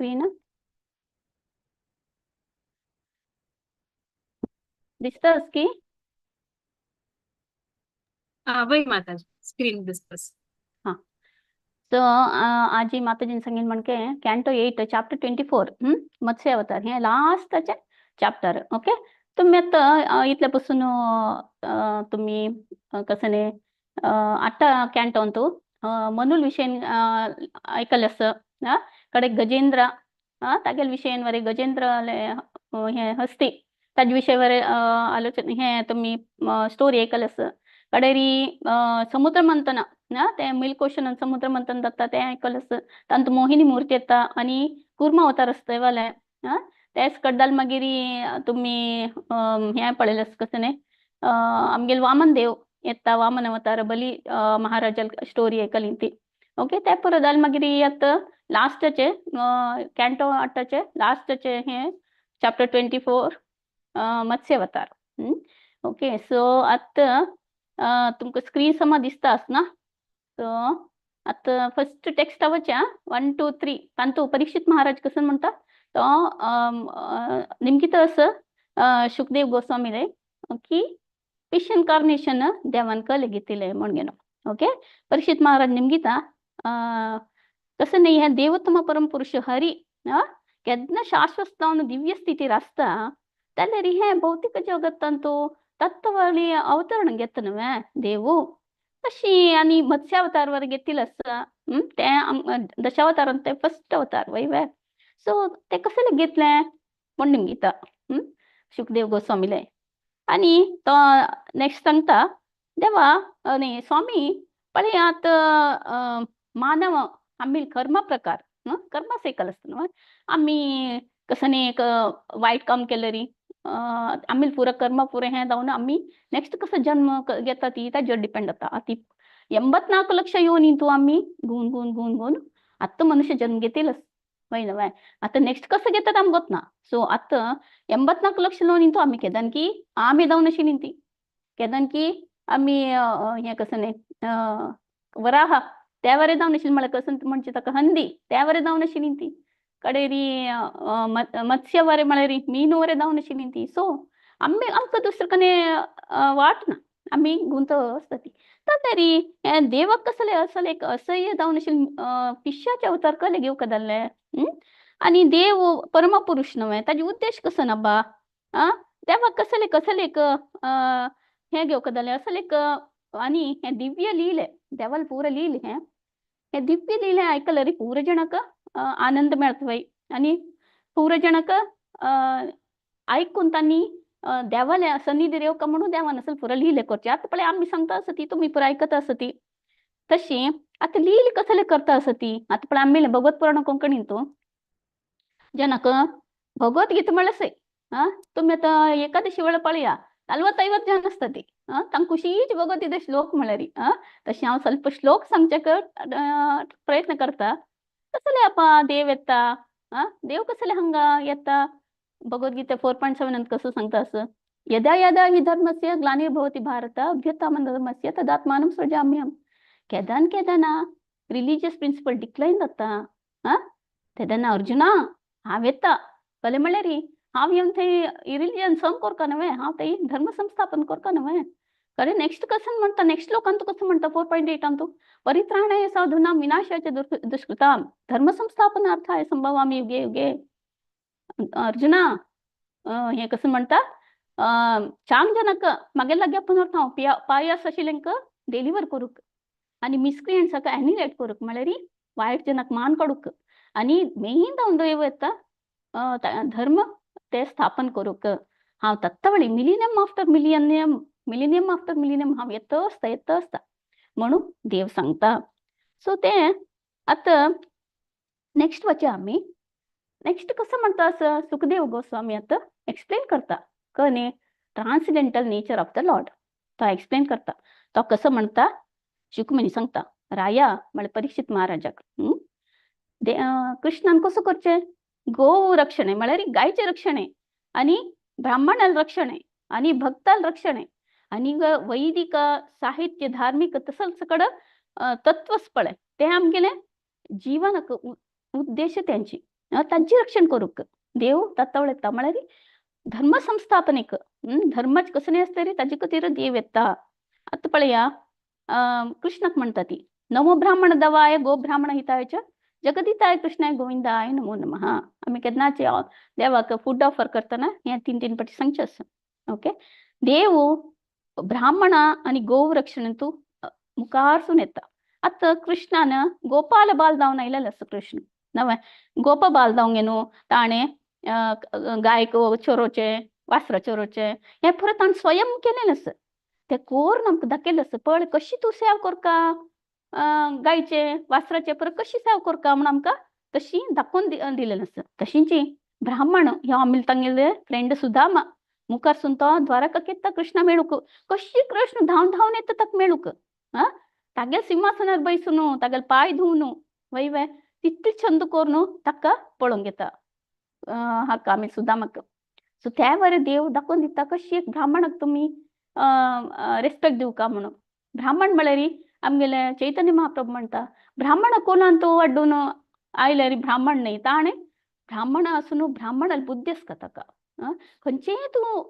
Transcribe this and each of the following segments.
Screen? दिसतस की? वय माताजी, स्क्रीन दिसतस. हां. सो आजी माताजीन सांगीन म्हणके कॅन्टो 8 चॅप्टर 24 मत्स्य अवतार हे लास्टाचे चॅप्टर. ओके, तुम्ही आता इतल्या पासून तुम्ही कसं न्ही आतां कॅन्टो अंतू मनुल विशयन आयकलें आसा. कडेक गजेंद्र तागेले विशयन वरे गजेंद्र हे हस्ती ताजे विशय वरे आलोचना हे तुम्ही स्टोरी आयकलें आसा. कडेरी समुद्र मंथन ते मिल्क ओशन समुद्र मंथन जाता तें आयकलें आसा. तांतू मोहिनी मूर्ती येता आनी कुर्मा अवतार आसता वाले. तेच कडदाल मागीर तुमी हें पळयलें आसा कसं न्ही आमगेले वामन देव येता, वामन अवतार बली महाराजा स्टोरी आयकली ती. ओके, ते पुरो जालें मागीर आतां लास्टाचे कॅन्टो 8 लास्टाचे हे चॅप्टर 24 मत्स्य अवतार. ओके, सो आतां तुमकां स्क्रीन समा दिसता आसना. सो आतां फर्स्ट टेक्स्ट वचया 1 2 3. तांतू परीक्षित महाराज कसं म्हणटा तो निमगित असं शुकदेव गोस्वामी की फिश इन्कार्नेशन देवान कले घेतिले म्हण गेलो. ओके, परीक्षित महाराज निमगिता कसं न्ही हें देवोत्तम परम पुरुष हरी केन्ना शाश्वत दिव्य स्थितीर आसता जाल्यार हें भौतिक जगत्तांतू तत्वली अवतरण घेता न्हय देवू तशी आनी मत्स्यावतार वर घेतील आसा. तें दशावतारान ते फर्स्ट अवतार वय वे. सो ते कसले घेतले म्हण निमगिता शुकदेव गोस्वामीले. आनी तो नेक्स्ट सांगता देवा न्ही स्वामी पळयात मानव आमी कर्म प्रकार कर्म सायकल आसता न्हू. आमी कसं न्ही एक वायट काम केलें री आमी पुरो कर्म पुरो हें जावन आमी नेक्स्ट कसो जन्म घेता ती ताजेर डिपेंड जाता. आतां 84 लक्ष योनी तूं आमी गुण गुण गुण गुण आतां मनुष्य जन्म घेतीलच वय न्हय. आतां नेक्स्ट कसो घेतात आमकां गोत ना. सो आतां 84 लक्ष योनी तूं आमी केदन की आमी जावन आशिल्ली ती केदन की आमी हें कसं न्ही वराह त्या वरे जावन आशिल्ली म्हळ्यार कसं म्हणजे ताका हंदी त्या वरे जावन आशिल्ली ती. कडेरी मत्स्य वरे म्हळ्यार मीन वरे जावन आशिल्ली ती. सो आमी आमकां दुसरे कडेन वाट ना, आमी गुंत आसता ती. तरी हें देवाक कसले असले एक असह्य जावन आशिल्ले फिशाचे अवतार कले घेवंक जाल्ले. आनी देव परमपुरुष न्हय ताजे उद्देश कसो ना बा देवाक कसले कसले एक हें घेवंक जालें असले एक. आनी हें दिव्य लिहिले देवाल पुरो लिहिले हें हें दिव्य लिहिले आयकल्यार पुरो जणांक आनंद मेळता वय. आनी पुरो जणांक आयकून तांणी देवाले सन्निधी येवका म्हणून देवान असल पुरो लिहिले करचे. आतां पळय आमी सांगता आसा ती तुमी पुरो आयकता आसा ती. तशी आतां लिहिले कसले करता आसा ती. आतां पळय आमी भगवत पुराण कोंकणीन तूं जनाक भगवद्गीता म्हळ्यार सय तुमी आतां एकादशी वेळार पळया 40-50 जण आसता ती. तांकां खुशीच भगवद्गीता श्लोक म्हळ्यार. तशें हांव ಸ್ವಲ್ಪ श्लोक सांगच्याक प्रयत्न करता. कसले आपा देव येता देव कसले हांगा येता भगवद्गीता 4.7 कसं सांगता असं यदा यदा हि धर्मस्य ग्लानिर्भवति भारत अभ्युत्थानं धर्मस्य तदात्मानं सृजाम्यहम्. केदन केदना रिलीजियस प्रिंसिपल डिक्लायन जाता तेदना अर्जुना हांव येता कले म्हळ्यार हांव येवन थंय रिलिजन संग करका न्हय हांव थंय धर्म संस्थापन करका न्हय. खरें नेक्स्ट कसं म्हणटा नेक्स्ट श्लोकांत कसं म्हणटा 4.8 तूं परित्राणाय साधूनां विनाशाय दुष्कृतां धर्म संस्थापनार्थाय संभवामि युगे युगे. अर्जुना हें कसं म्हणटा चांग जनक मागेल लागीं पुनर्थ हांव पायस आशिल्लें डिलिव्हर करूंक आनी मिसक्रियंट्साक एनिलेट करूंक म्हळ्यार वायट जनाक मान काडूंक आनी मेन जावन देव येता धर्म ते स्थापन करूंक. हांव तत्तवळी millennium after millennium millennium after millennium हांव येता आसता येता आसता म्हणून देव सांगता. सो तें आतां नेक्स्ट वचया आमी. नेक्स्ट कसं म्हणटा असं सुखदेव गोस्वामी आतां एक्सप्लेन करता कने transcendental nature of the lord तो एक्सप्लेन करता. तो कसं म्हणटा शुकमुनी सांगता राया म्हळ्यार परीक्षित महाराजाक कृष्णान कसं करचें गो रक्षणे म्हळ्यार गायचें रक्षणे आनी ब्राह्मणाल रक्षणे आनी भक्ताल रक्षणे आनी वैदिक साहित्य धार्मिक तसंच सगळं तत्वच पळय तें आमगेलें जीवनाक उद्देश त्यांची. तांची रक्षण करूंक देव तत्वळ येता. म्हळ्यार धर्म संस्थापनेक. धर्माच कसं नाही आसता रे ताजे खातीर देव येता. आतां पळया कृष्णाक म्हणटा ती नमो ब्राह्मण दवाय गो ब्राह्मण हिताय च जगदिताय कृष्णाय गोविंदाय नमो नमः. आमी केन्नाच देवाक फूड ऑफर करतना हें तीन तीन पटी सांगचें आसा. ओके, देव ब्राह्मण आनी गोव रक्षण तूं मुखारसून येता. आतां कृष्णान गोपाल बाल जावन आयलेलो आसा कृष्ण नवें गोप बाल जावन न्हू ताणें गायक चोरोचें वासरां चोरोचें हें पुरो ताणें स्वयं केलेलें आसा. तें कोरून आमकां दाखयलें आसा पळय कशी तूं सेवा करका गायचे वासराचे पुरो कशी सेवा करका म्हूण आमकां तशी दाखोवन दिलेलें आसा. तशींची ब्राह्मण ह्यो आमी तांगेले फ्रेंड सुदामा मुखारसून तो द्वारकाक येता कृष्णा मेळूंक. कशी कृष्ण धांवन धांवन येता ताका मेळूंक. आं तागेल सिंहासनार बैसून तागेले पांय धुवन वय वय तितले छंद करून ताका पळोवंक येता हाका आमी सुदामाक. सो त्या बरें देव दाखोवन दिता कशी एक ब्राह्मणाक तुमी रेस्पेक्ट दिवका म्हणून. ब्राह्मण म्हळ्यार आमगेले चैतन्य महाप्रभू म्हणटा ब्राह्मण कोणान तो वाड्डून आयल्यार ब्राह्मण न्हय ताणें ब्राह्मण आसून ब्राह्मणाली बुद्धी आसता ताका. खंयचेय तूं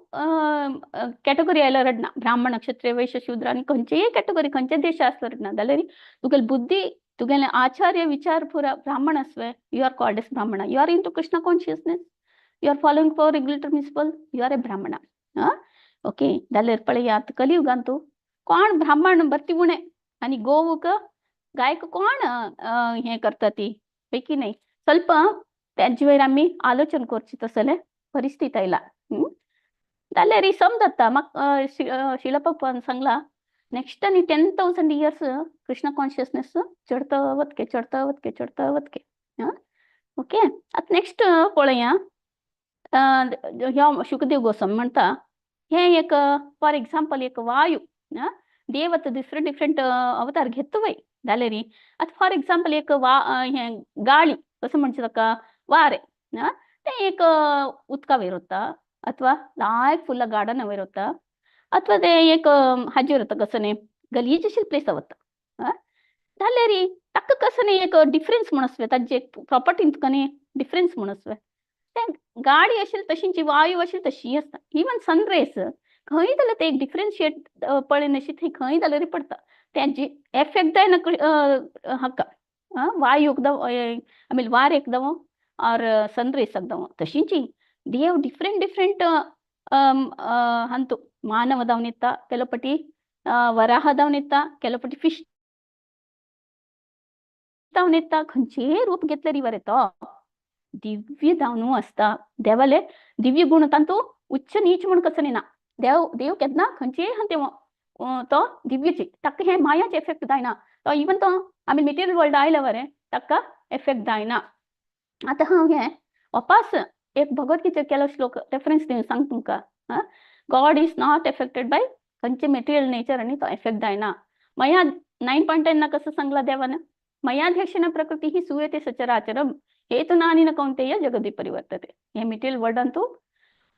कॅटेगरी आयल्यार रडना ब्राह्मण क्षत्रिय वैश्य शूद्र आनी खंयचेय कॅटेगरी खंयच्या देशा आसल्यार रडना जाल्यार तुगेली बुद्धी तुगेले आचार्य विचार पुरा ब्राह्मण आसवे you are called as Brahmana. You are into Krishna consciousness, you are following four regulator principle, you are a Brahmana. Okay, जाल्यार पळया आतां कलियुगांत कोण ब्राह्मण भरती उणें आनी गोवूक गायक कोण हें करता ती पैकी न्हय. ಸ್ವಲ್ಪ तेंचे वयर आमी आलोचन करची तसलें परिस्थिती आयला. जाल्यार समजता म्हाका शिलपप्पान सांगला नेक्स्ट आनी 10,000 इयर्स कृष्ण कॉन्शियसनेस चडता वतके चडता वतके चडता वतके. ओके, आतां नेक्स्ट पळया ह्यो शुकदेव गोस्वामी म्हणटा हें एक फॉर एग्जाम्पल एक वायू देव आतां डिफरंट डिफरंट अवतार घेता वय जाल्यार आतां फॉर एग्जाम्पल एक वा हें गाळी कसो म्हणचें ताका वारें तें एक उदका वयर वता अथवा लायक फुलां गार्डना वयर वता अथवा तें एक हाजेर वता कसो न्ही गलीज अशी प्लेसा वता. जाल्यार ताका कसो न्ही एक डिफरन्स म्हूण आसता तांचे प्रॉपर्टीन तुका न्ही डिफरन्स म्हूण आसता. तें गाडी आशिल्ली तशींची वायू आशिल्ली तशी आसता. इवन सनरेज खंय जाल्यार ते एक डिफरन्शिएट पळयन अशी थंय खंय जाल्यार पडटा तेंची एफेक्ट जायना हाका वायूक दाव I mean वारेक दाव ऑर सनरेसाक दाव. तशींची देव डिफरंट डिफरंट हंतु मानव दावन येता ಕೆಲವು ಪಟಿ वराह दावन येता ಕೆಲವು पटी फिश दावन येता. खंयचेय रूप घेतल्यार रिवर येता दिव्य दावनू आसता. देवाले दिव्य गुण तांतू उच्च नीच म्हूण कसो ना. देव देव केन्ना खंयचेय ते तो दिव्यची ताका हें मायाचे एफेक्ट जायना. तो इवन तो आमी मेटेरियल वर्ल्ड आयल्या बरें ताका एफेक्ट जायना. आतां हांव हें वापास एक भगवत केलो श्लोक रेफरन्स दिवन सांग तुमकां. God is not affected by खंयचे मेटेरियल नेचर आनी तो एफेक्ट जायना. मया 9.10 कसं सांगला देवान मयाध्यक्षेण प्रकृती ही सूयते सचराचरम हेतुनानेन कौंतेय जगदी परिवर्तते. हे मेटेरियल वर्ल्ड अंतू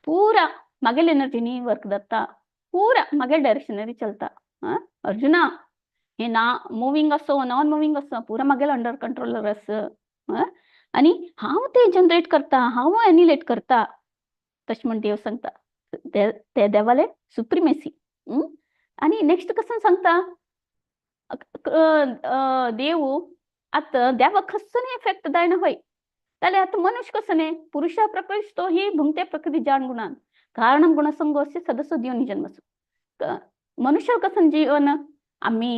पूरा मगेल एनर्जीनी वर्क जाता पूरा मगेल डायरेक्शनारी चलता. अर्जुना हे ना मुवींग असो नॉन मुवींग असो पुरा मगेल अंडर कंट्रोलर आस आनी हांव ते जनरेट करता हांव एनिलेट करता तशें म्हण देव सांगता. ते देवाले सुप्रिमेसी. आनी नेक्स्ट कसं सांगता देव आतां देवाक कसो एफेक्ट जायना हय जाल्यार आतां मनुष्य कसो न्ही पुरुषा प्रकृतिस्थो ही भुंगते प्रकृती जाण गुणान कारणम गुणसंगोस्य सदसो दिवन जन्मसु. मनुष्य कसं जीवन आमी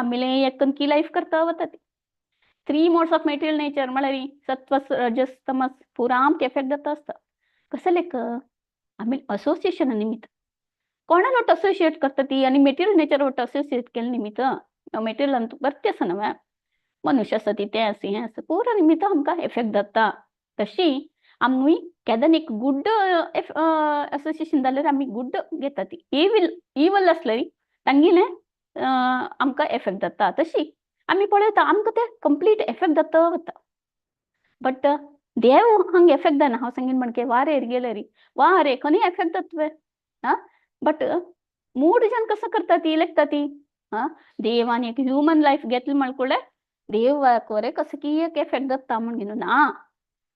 आमीले एक की लायफ करता वता ती 3 मोड्स ऑफ मेटेरियल नेचर म्हळ्यार सत्व रजस तमस पुरा आमकां एफेक्ट जाता आसता. कसं लेख आमी असोसिएशन निमित्त कोणा वट असोसिएट करता ती आनी मेटेरियल नेचर वट असोसिएट केले निमित्त मेटेरियल बरती आसा न्हय मनुष्य आसा ती तें आसा हें आसा पुरा निमित्त आमकां एफेक्ट जाता. तशी आमी केन्ना एक गुड असोसिएशन जाल्यार आमी गुड घेता ती इवील इवल आसल्यार तांगेलें आमकां एफेक्ट जाता. तशी आमी पळयता आमकां तें कंप्लीट एफेक्ट जाता वता. बट देव हांगा एफेक्ट जायना. हांव सांगीन म्हणके वारेर गेल्यार वारे खंय एफेक्ट जातवे. आं बट मूड जन कसो करता ती लेखता ती. आं देवान एक ह्युमन लायफ घेतली म्हणकुळे देवाक वरे कसो की एक एफेक्ट जाता म्हण घेवन ना.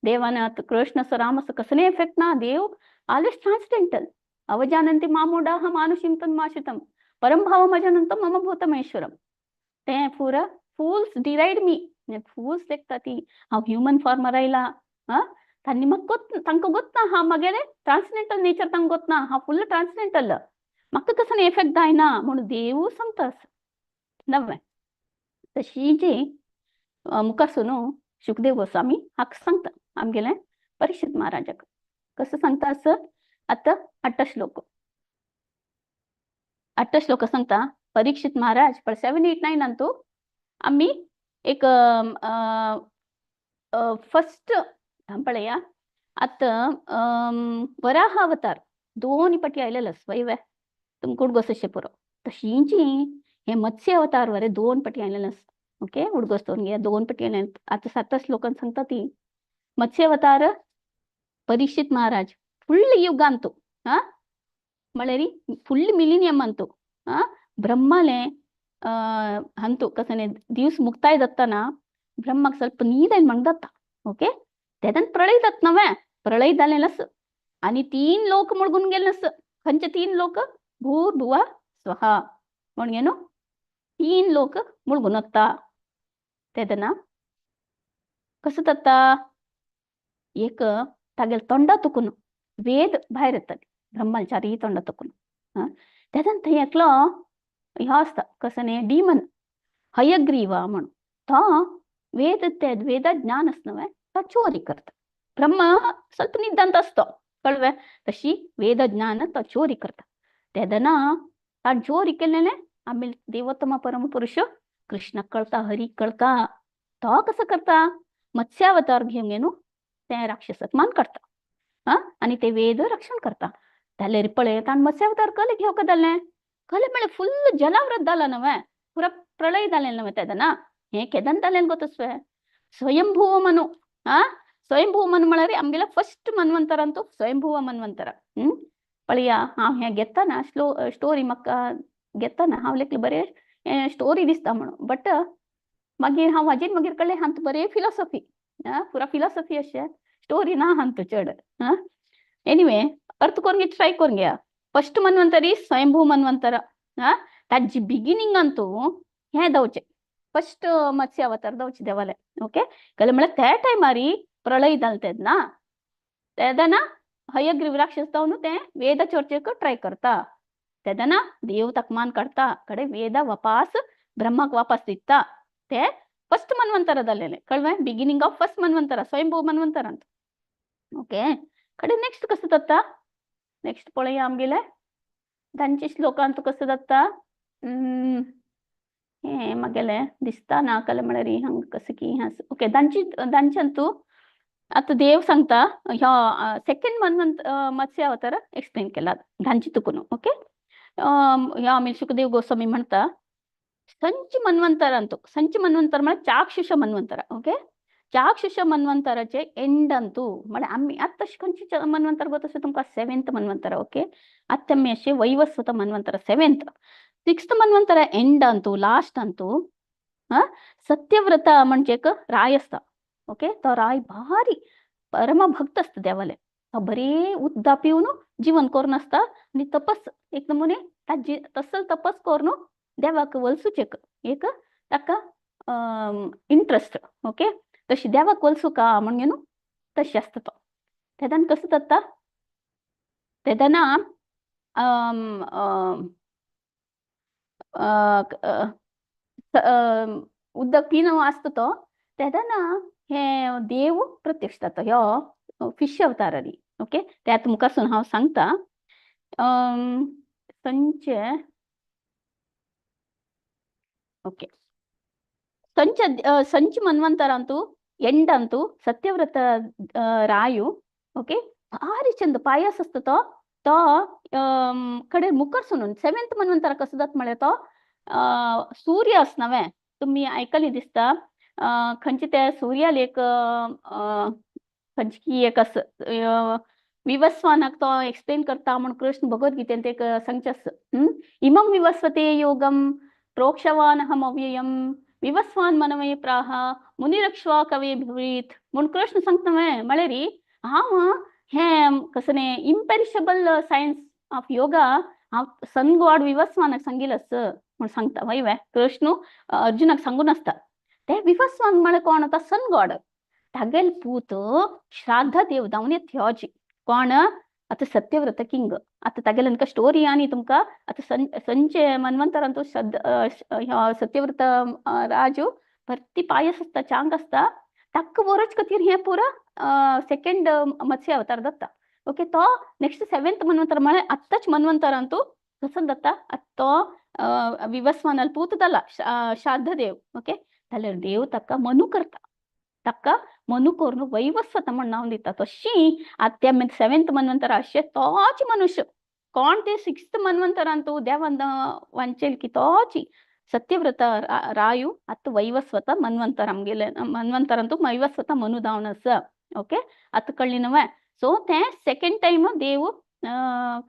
देवान आतां कृष्ण असो राम असो कसले इफेक्ट ना. देव ऑलवेज ट्रान्सडेंटल. अवजानंती मामूढाः मानुषीं तन्माश्रितं परम भावम अजानंतम मम भूतमेश्वरम. तें पुरा फूल्स डिरायड मी. फूल्स लेखता ती हांव ह्युमन फॉर्मार आयला. आं, तांणी म्हाका तांकां गोत्तना हांव मागेलें ट्रान्सडेंटल नेचर तांकां गोत्तना, हांव फुल्ल ट्रान्सडेंटल, म्हाका कसो एफेक्ट जायना म्हणून देव सांगता. नवें तशी जी मुखार न्हू शुकदेव गोस्वामी हाका सांगता आमगेलें परीक्षित महाराजाक. कसं सांगता असं आता अट्ट श्लोक, अट्ट श्लोक सांगता परीक्षित महाराज. पण 7 8 9 अंतू आम्ही एक फर्स्ट पळया. आता वराह अवतार दोन पटी आयलेलो वयवे तुमकां उडगोस अशें पुरो. तशींची हे मत्स्य अवतार वरे दोन पटी आयलेले. ओके, उडगोस दवरून घे दोन पटी आयले. आतां सात श्लोकान सांगता ती मत्स्य अवतार परीक्षित महाराज फुल्ल युगांतू, हा म्हळ्यार फुल्ल मिलिनियम अंतू, हा ब्रह्माले हंतु कसने दिवस मुक्ताय जाताना ब्रह्माक ಸ್ವಲ್ಪ नीद म्हण जाता. ओके, तेदन प्रळय जात नवे प्रळय जालें नस आनी तीन लोक मुळगून गेले नस. खंयचे तीन लोक? भूर भुवा स्वहा म्हणगे न्हू तीन लोक मुळगून वता. तेदना कसं जाता एक तागेले तोंडा तुकून वेद भायर येताले ब्रह्माल चारय तोंडा तुकून. तेदन थंय एकलो ह्यो आसता कसो न्ही डिमन हयग्रीवा म्हणून, तो वेद ते वेदा ज्ञान आसता न्हय तो चोरी करता. ब्रह्म ಸ್ವಲ್ಪ निद्दांत आसतो कळ्ळें, तशी वेद ज्ञान तो चोरी करता. तेदना ताणें चोरी केलेलें आमी देवोत्तम परमपुरुष कृष्ण कळता, हरी कळता. तो कसो करता मत्स्यावतार घेवन न्हू तें राक्षसाक मान काडटा. आं, आनी ते वेद रक्षण करता. जाल्यार पळय ताणें मत्स्यावतार कले घेवंक जालें, कले म्हळ्यार फुल्ल जलावृत जाला न्हय, पुरा प्रळय जालें न्हय तेदना. हें केदन जालें गो तसवें स्वयंभुव मनु. आं, स्वयंभुव मनु म्हळ्यार आमगेलो फर्स्ट मन्वंतरांतू स्वयंभुव मन्वंतर. पळया हांव हें घेतना स्टोरी म्हाका घेतना हांव लेखलें बरें स्टोरी दिसता म्हणून, बट मागीर हांव वाजीन मागीर कळ्ळें हांतू बरें फिलॉसॉफी, पुरा फिलॉसॉफी अशें स्टोरी ना हांतू चड. एनिवे अर्थ करून ट्राय करून घेया. फर्स्ट मन्वंतर स्वयंभू मन्वंतर. ताजी बिगिनींग अंतू हें जावचें फर्स्ट मत्स्य अवतार जावचें देवालें. ओके, कळ्ळें म्हळ्यार त्या टायमारी प्रळय जालें तेन्ना, तेदना हयग्रीव राक्षस जावन तें वेद चर्चेक ट्राय करता. तेदना देव ताका मान काडटा, कडे वेदा वापास ब्रह्माक वापास दिता. ते फर्स्ट मन्वंतर जालेलें कळ्ळें, बिगिनींग ऑफ फर्स्ट मन्वंतर स्वयंभू मन्वंतर अंत. ओके, कडे नेक्स्ट कसं जाता नेक्स्ट पळया आमगेले तांचे श्लोकांत कसं जाता. हें मागेलें दिसता ना कळ्ळें म्हळ्यार हांगा कसं की. ओके, तांची तांच्यांतू आतां देव सांगता ह्यो सेकंड मन्वंत मत्स्य अवतार एक्सप्लेन केला धांची तुकून. ओके, ह्यो आमी शुकदेव गोस्वामी म्हणटा संच मन्वंतर अंतू. संच मन्वंतर म्हळ्यार चाक्षुष मन्वंतर. ओके, चाक्षुष मन्वंतराचे एंड अंतू म्हळ्यार आमी आतां तशें खंयचे मन्वंतर गो तशें तुमकां सेवेंथ मन्वंतर. ओके, आतां आमी अशें वैवस्वत मन्वंतर सेवेंथ सिक्स्थ मन्वंतर एंड अंतू लास्ट अंतू सत्यव्रत म्हणजे एक राय आसता. ओके, तो राय भारी परमभक्त आसता देवाले, तो बरे उदक पिवन जीवन करून आसता आनी तपस एक नमुने ताजी तसल तपस करून देवाक वलसूचें एक ताका इंट्रस्ट. ओके, तशी देवाक वलसूका म्हणून न्हू तशी आसता तो. तेदन कसो जाता तेदना उदक पिन आसता तो तेदना हे देव प्रत्यक्ष जाता ह्यो फिश अवतारांनी. ओके, ते आतां मुखारसून हांव सांगता. संचे ओके संच संच मन्वंतरांतू ಎಂಡ್ ಅಂತೂ ಸತ್ಯವ್ರತ ರಾಯು. ಓಕೆ, ಭಾರಿ ಚಂದ ಪಾಯಸ आसता तो, तो कडे मुखारसून सेवेंथ मन्वंतर कसो जाता म्हळ्यार तो सूर्य आसना वे तुमी आयकली दिसता खंयचे ते सूर्याल एक खंयची की एक आस विवस्वानाक तो एक्सप्लेन करता म्हण कृष्ण भगवद्गीतेन ते सांगचें आसा. इमं विवस्वते योगम प्रोक्षवान अहम अव्ययम विवस्वान मनवे प्राह मुनिरक्ष्वा कवे भवीत म्हूण कृष्ण सांगता न्हय म्हळ्यार हांव हें कसलें इम्पेरिशेबल सायन्स ऑफ योगा हांव सन गॉड विवस्वानाक सांगिल म्हूण सांगता. वय वे कृष्ण अर्जुनाक सांगून आसता. ते विवस्वान म्हळ्यार कोण आतां सन गॉड तागेल पूत श्राद्ध देव जावन थ्योजी कोण आतां सत्यव्रत किंग. आतां तागेले स्टोरी आनी तुमकां आतां संचे मन्वंतरांतू सत्यव्रत राजू भरती पायस आसता चांग आसता ताका बरोच खातीर हें पुरा सेकंड मत्स्य अवतार जाता. ओके तो नेक्स्ट सेवेंथ मन्वंतर म्हळ्यार आत्ताच मन्वंतरांतू कसो जाता आतां तो विवस्वानाल पूत जाला श्राद्धदेव. ओके जाल्यार देव ताका मनु करता ताका मनु करून वैवस्वत म्हण नांव दिता. तशी आतां त्या सेवेंथ मन्वंतर अशें तोच मनुष्य कोण ते सिक्स्थ मन्वंतरांतू देवान वांचेल की तोच सत्यव्रत रायू आतां वैवस्वत मन्वंतर आमगेले मन्वंतरांतू वैवस्वत मनु जावन आसा. ओके आतां कळ्ळी न्हय. सो ते सेकेंड टायम देव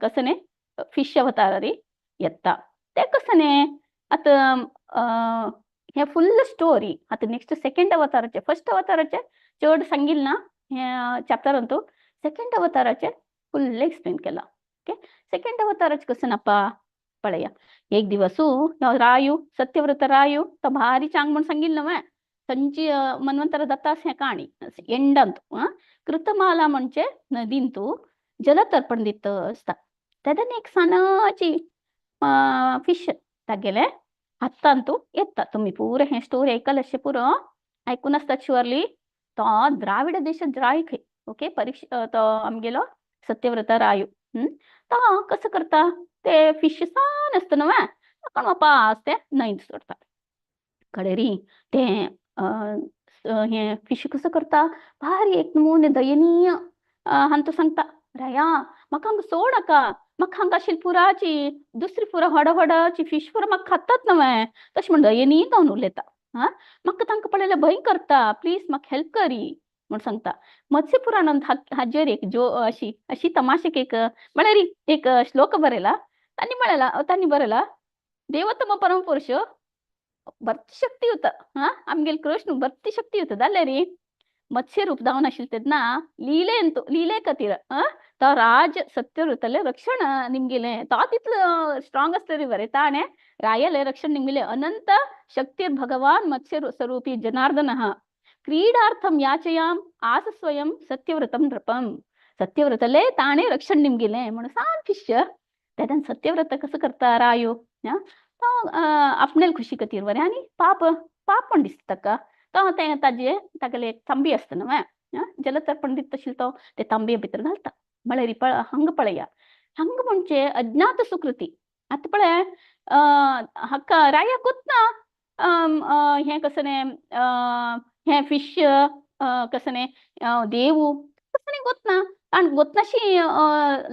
कसने फिश अवतारी येता ते कसने आतां हे फुल स्टोरी आतां नेक्स्ट सेकेंड अवताराचे फर्स्ट अवताराचे चड सांगिल ना हे चॅप्टरांतू सेकेंड अवताराचे फुल एक्सप्लेन केला. ओके सेकेंड अवताराचे कसं नापा पळया. एक दिवसू रायू सत्यव्रत रायू तो भारी चांग म्हूण सांगिल न्हय संची मन्वंतर जाता हें काणी एंडांतू कृतमाला म्हणजे नदींतू जलतर्पण दित आसता तेन्ना एक सानाची फिश तागेले हातांतू येता. तुमी पुरो हें स्टोरी आयकल अशें पुरो आयकून आसता शुअरली. तो द्राविड देशांत राय खंय. ओके परीक्षा तो आमगेलो सत्यव्रत रायू तो कसो करता ते फिश सान आसता न्हय ताका वापास ते न्हंयत सोडटा. कळ्ळें ते हें फिश कसो करता भारी एक नमुने दयनीय हांतू सांगता राया म्हाका हांगा सोड नाका म्हाका हांगा आशिल्ली पुराची दुसरी पुरा व्हडा व्हडाची फिश पुरा म्हाका खातात न्हय तशें म्हण दयनीय जावन उलयता. आं म्हाका तांकां पळयल्यार भंय करता प्लीज म्हाका हेल्प करी म्हूण सांगता. मत्स्य पुराणांत हाजेर एक जो अशी अशी तमाशेक एक म्हळ्यार एक श्लोक बरयला तांणी म्हळेला तांणी बरयला देवोत्तम परमपुरुष भरती शक्ती हा आमगेले कृष्ण भरती शक्ती होता जाल्यार मत्स्य रूप जावन आशिल्ले तेन्ना लीले लीले खातीर तो राज सत्यव्रतले रक्षण निमगेले तो तितलो स्ट्रॉंग आसतले बरें ताणें रायाले रक्षण निमगेले अनंत शक्तीर भगवान मत्स्य स्वरूपी जनार्दन क्रीडार्थम याचयाम आस स्वयं सत्यव्रतम नृपम सत्यव्रतले ताणें रक्षण निमगेले म्हणून सान फिश तेन्ना सत्यव्रत कसं करता रायो तो आपणेल खुशी खातीर बरें आनी पाप पाप म्हण दिसता ताका तो तें ताजे तागेले एक तांबी आसता न्हय जलतर्पण दिता तशें तो ते तांबये भितर घालता. म्हळ्यार पळ हांगा पळया हांगा म्हणजे अज्ञात सुकृती. आतां पळय हाका रायाक ना हें कसलें हें फिश कसलें देवू कसलें गोतना ताणें गोतनाशी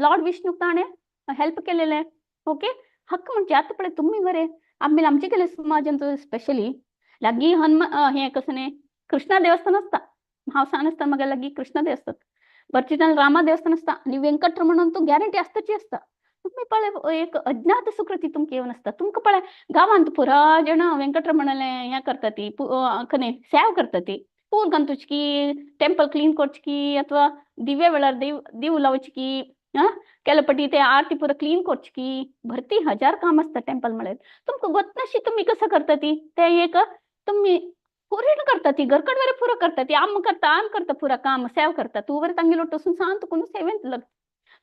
लॉर्ड विष्णूक ताणें हेल्प केलेलें. ओके हक्क म्हणजे आतां पळय तुमी मरे आमी आमचे केले समाजांत स्पेशली लागीं हनुमा हें कसलें कृष्णा देवस्थान आसता. हांव सान आसतना म्हागे लागीं कृष्णा देवस्थान बर्चिटान रामा देवस्थान आसता आनी व्यंकटरमण तूं गॅरंटी आसताची आसता. तुमी पळय एक अज्ञात सुकृती तुमकां येवन आसता. तुमकां पळय गांवांत पुरा जाणां व्यंकटरमणालें हें करता ती कने सेव करता ती पूल घालतुची की टेंपल क्लीन करची की अथवा दिव्या वेळार देव दीव लावची की केल्या पटी ते आरती पुरा क्लीन करची की भरती हजार काम आसता टेंपल म्हळ्यार. तुमकां गोतनाशी तुमी कसं करता ती ते एक तुमी पुरण करता ती घरकड बरें पुरो करता ती आम करता आम करता पुरा काम सेव करता तूं बरें तांगेलो वचून सांत करून सेवेंत लग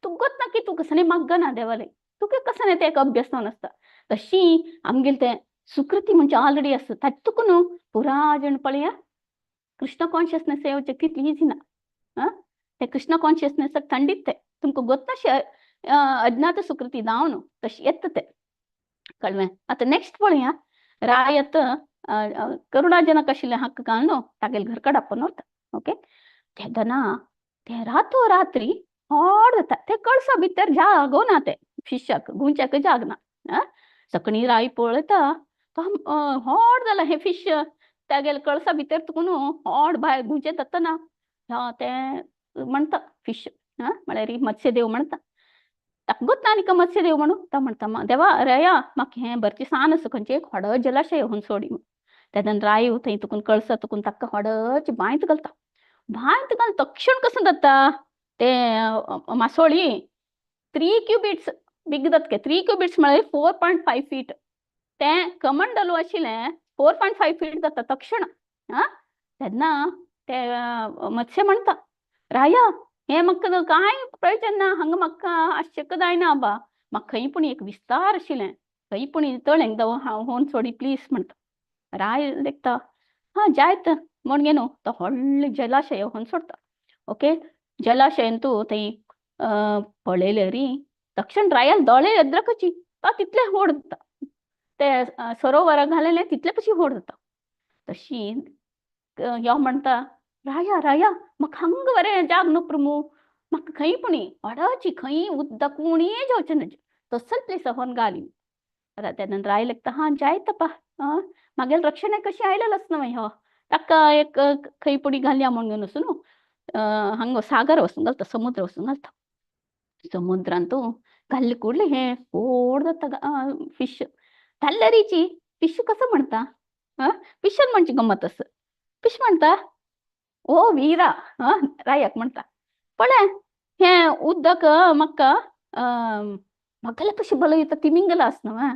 तूं गोतना की तूं कसं मागना देवाले तुका कसं नाही ते एक अभ्यास जावन आसता. तशी आमगेले ते सुकृती म्हणजे ऑलरेडी आसता ताचे तुका न्हू पुरा जण पळया कृष्ण कॉन्शियसनेस येवचें तितली इजी ना. आं ते कृष्ण कॉन्शियसनेसाक थंडीत ते तुमकां गोतनाशी अज्ञात सुकृती जावन तशी येता ते कळ्ळें. आतां नेक्स्ट पळया रायत करुणाजनक आशिल्लें हक्क घालून तागेले घरकड आपोवन व्हरता. ओके तेन्ना ते रातो रात्री व्हड जाता ते कळसा भितर जागो ना ते फिशाक गुंच्याक जागना. सकणी राय पळयता तो व्हड जाला हें फिश तागेले कळसा भितर तुका न्हू व्हड भायर गुंचे जाता ना तें म्हणटा फिश म्हळ्यार मत्स्यदेव म्हणटा. ताका गोत ना न्ही मत्स्यदेव म्हणून तो म्हणटा देवा रया म्हाका हें भरचें सान आसा खंयचें एक व्हड जलाशय हून सोडी. तेन्ना रायू थंय तुकून कळसा तुकून ताका होडची बांयत घालता. बांयत घाल तक्षण कसं जाता ते मासोळी 3 क्युबिट्स बिग जातके. 3 क्युबिट्स म्हळ्यार 4.5 फीट. तें कमंडलू आशिल्लें 4.5 फीट जाता तक्षण. आं तेन्ना ते मत्स्य म्हणटा, राया हें म्हाका कांय प्रयोजन ना, हांगा म्हाका आश्चर्य जायना आबा, म्हाका खंय पूण एक विस्तार आशिल्लें, खंय पूण तळें दव हांव होवन सोडी प्लीज म्हणटा. राय देखता हा जायत म्हण गे न्हू तो व्हडलें जलाशय होवन सोडटा. ओके, जलाशयन तूं थंय पळयलें री तक्षण रायाल दोळे येद्रकची तो तितलें होड जाता. ते सरोवराक घालेलें तितले पशी होड जाता. तशी यो म्हणटा, राया राया म्हाका हांगा बरें जाग न्हू प्रमू, म्हाका खंय पुणी व्हडाची खंय उदक उणीय जावचें न्हय तसोच प्लेस होवन घाली. तेन्ना राय लागता हा जायत पा म्हागेलें रक्षण कशें आयलेलें आसना मागीर हो ताका एक खंय पुणी घालया म्हूण घेवन वचून न्हू हांगा सागर वचून घालता, समुद्र वचून घालता. समुद्रांत घाल्ले कुडले हें व्हड जाता फिश. धाल्लरीची फिश कसो म्हणटा, फिशन म्हणची गमत आसा. फिश म्हणटा, ओ वीरा, रायाक म्हणटा, पळय हें उदक म्हाका म्हाका कशें बलो येता तिमिंगला आस न्हू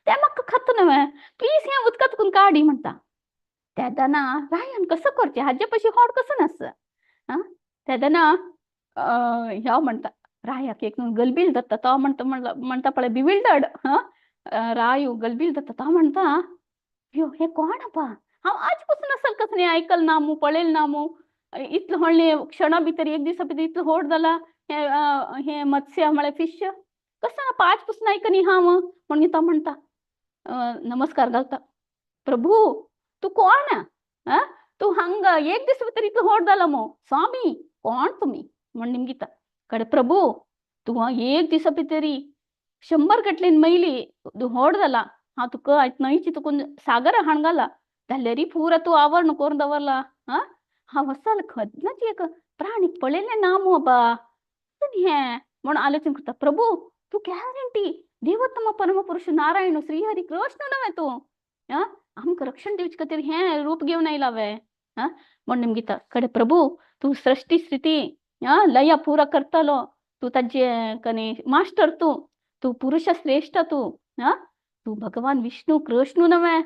तें म्हाका खाता न्हय, प्लीज हें उदकां तुकून काडी म्हणटा. तेदना रायान कसो करचें हाजे पशी होड कसो नास. आं तेदना ह्यो म्हणटा रायाक एक गलबील जाता. तो म्हणटा म्हणटा पळय बिविल्डर्ड. हां रायू गलबील जाता. तो म्हणटा, यो हें कोण आपा, हांव आज पसून असल कसं न्ही आयकल ना मू, पळयल ना मू, इतलें व्हडलें क्षणा भितर एक दिसा भितर इतलें व्हड जाला हें हें मत्स्य म्हळ्यार फिश कसं पांच पसून आयकनी हांव म्हणून तो म्हणटा, नमस्कार घालता, प्रभू तूं कोण आं, तूं हांगा एक दीस भितर इतलो व्हड जाला मू, स्वामी कोण तुमी म्हण निमगिता. कडे प्रभू तूं एक दिसा भितरी 100 गटलेन मैली व्हड जाला, हांव तुका आयज न्हंयची तुकून सागर हाण घाला जाल्यारी पुरा तूं आवरण करून दवरला. आं हांव वसाल खदनाच एक प्राणी पळयलें ना मू बाबा हें म्हण आलोचन करता. प्रभू तूं गॅरंटी देवोत्तम परमपुरुष नारायण श्रीहरी कृष्ण न्हय तूं, आं आमकां रक्षण दिवचे खातीर हें रूप घेवन आयला वे. आं म्हण निमगिता. कडे प्रभू तूं सृश्टी स्थिती आं लया पुरा करतलो, तूं ताजे कने मास्टर, तूं तूं पुरुष श्रेष्ठ तूं, आं तूं भगवान विष्णू कृष्ण न्हय.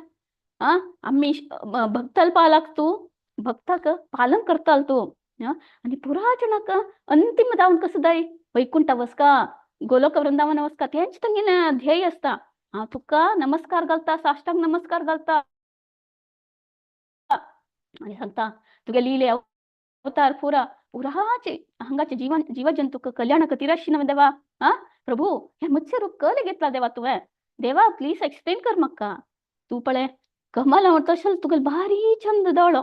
आं आमी भक्ताल पालक तूं, भक्ताक पालन करताल तूं. आनी पुरा जणाक अंतिम जावन कसो जाय वैकुंठ वसका गोलोक वृंदावन वसका तेंच तांगेलें ध्येय आसता. हांव तुका नमस्कार घालता, साष्टांग नमस्कार घालता आनी सांगता तुगे लिले अवतार पुरा पुराचे हांगाचे जीवन जीवजंतूक कल्याण खातीर आशिल्लें देवा. आं प्रभू हें मत्स्य रूप कले घेतला देवा तुवें, देवा प्लीज एक्सप्लेन कर म्हाका. तूं पळय कमल तशें तुगेलो भारी छंद दोळो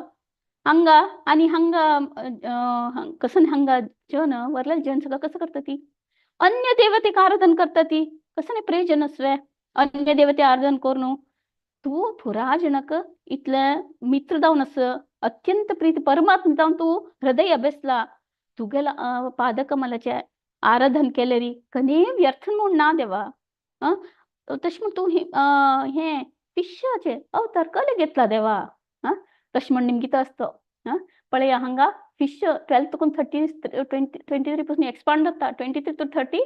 हांगा आनी हांगा कसं हांगा जन वरले जन सगळं कसं करता ती अन्य देवतेक आराधन करता ती कसं नाही प्रयोजन आसवे अन्य देवते आराधन करून तूं पुरा जनक इतले मित्र जावन आस अत्यंत प्रीती परमात्मा जावन तूं हृदय अभ्यासला तुगेल्या पादकमलाचें आराधन केलें री कने व्यर्थ म्हूण ना देवा. तशें म्हूण तूं हें फिशाचें अवतार कले घेतला देवा. तशें म्हण निमगिता आसतो. पळया हांगा फिश 12 तुकून 13 23 पासून एक्सपांड जाता 23 टू 30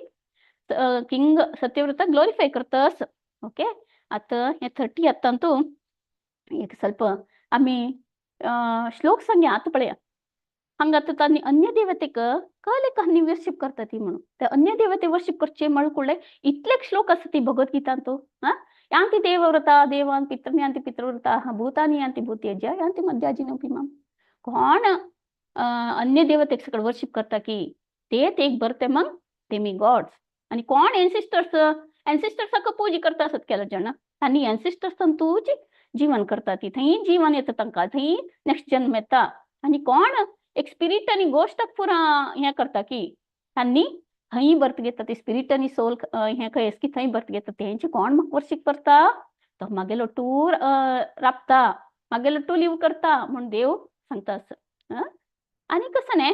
किंग सत्यव्रत ग्लोरिफाय करता असं. ओके आतां हें 30 आतां तूं एक ಸ್ವಲ್ಪ आमी श्लोक सांगया. आतां पळया हांगा आतां तांणी अन्य देवतेक कले कहनी वर्शिप करता ती म्हणून ते अन्य देवते वर्शिप करचे म्हण कुडले इतले श्लोक आसा ती भगवद्गीतांतू. आं यांती देवव्रता देवान पितृ यांती पितृव्रता भूतानी यांती भूतेज्या यांती मध्याजिनोपी माम. कोण अन्य देवतेक सगळं वर्शिप करता की ते एक बरते मग ते मी गॉड्स. आणि कोण एन्सिस्टर्स एन्सिस्टर्साक पूजा करता आसत केलो जण तांणी एन्सिस्टर्स तूच जीवन करता ती थंय जीवन येता तांकां थंय नेक्स्ट जन्म येता. आनी कोण एक स्पिरीट आनी गोश्टाक पुरा हें करता की तांणी थंय बर्थ घेता ती स्पिरीट आनी सोल हें खंय की थंय बर्थ घेता तेंचे कोण म्हाका वर्शीप करता तो मागेलो टूर राबता मागेलो टू लिव करता म्हूण देव सांगता असं. आनी कसं न्ही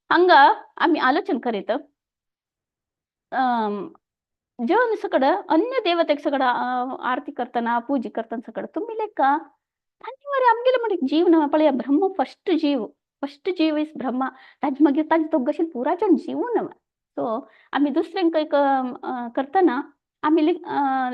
हांगा आमी आलोचन करीत जन सगळं अन्य देवतेक सगळं आरती करताना पूजा करताना सगळं तुम्ही लेका तांचे मरे आमगेले म्हणजे जीव ना पळया ब्रह्म फस्ट जीव, फस्ट जीव is Brahma. ताजे मागीर ताजे दोग पुरा जण जीव ना. सो आमी दुसऱ्यांक एक करतना आमी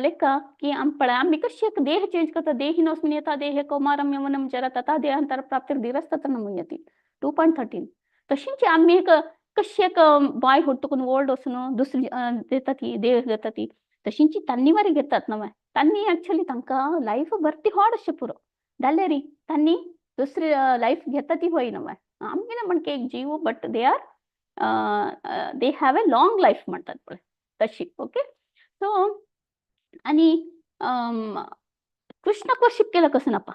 लेखा की आम पळय आमी कशी एक देह चेंज करता. देहिनोस्मिन् यथा देहे कौमारं यौवनं जरा तथा देहांतर प्राप्तिर धीरस्तत्र न मुह्यति 2.13. तशीच आमी एक कशी एक बाय हुट्टून ओल्ड वचून दुसरी देता ती देह घेता ती तशींची तांनी मारी घेतात नवे. तांनी ऍक्च्युली तांकां लायफ भरती हाड अशें पुरो जाल्यार तांणी दुसरी लायफ घेता ती होय नवे. आमगेले म्हणके एक जीव but they are they have a long life म्हणतात पळय तशी. ओके, सो आनी कृष्णाक वर्शिप केलं कसं नापा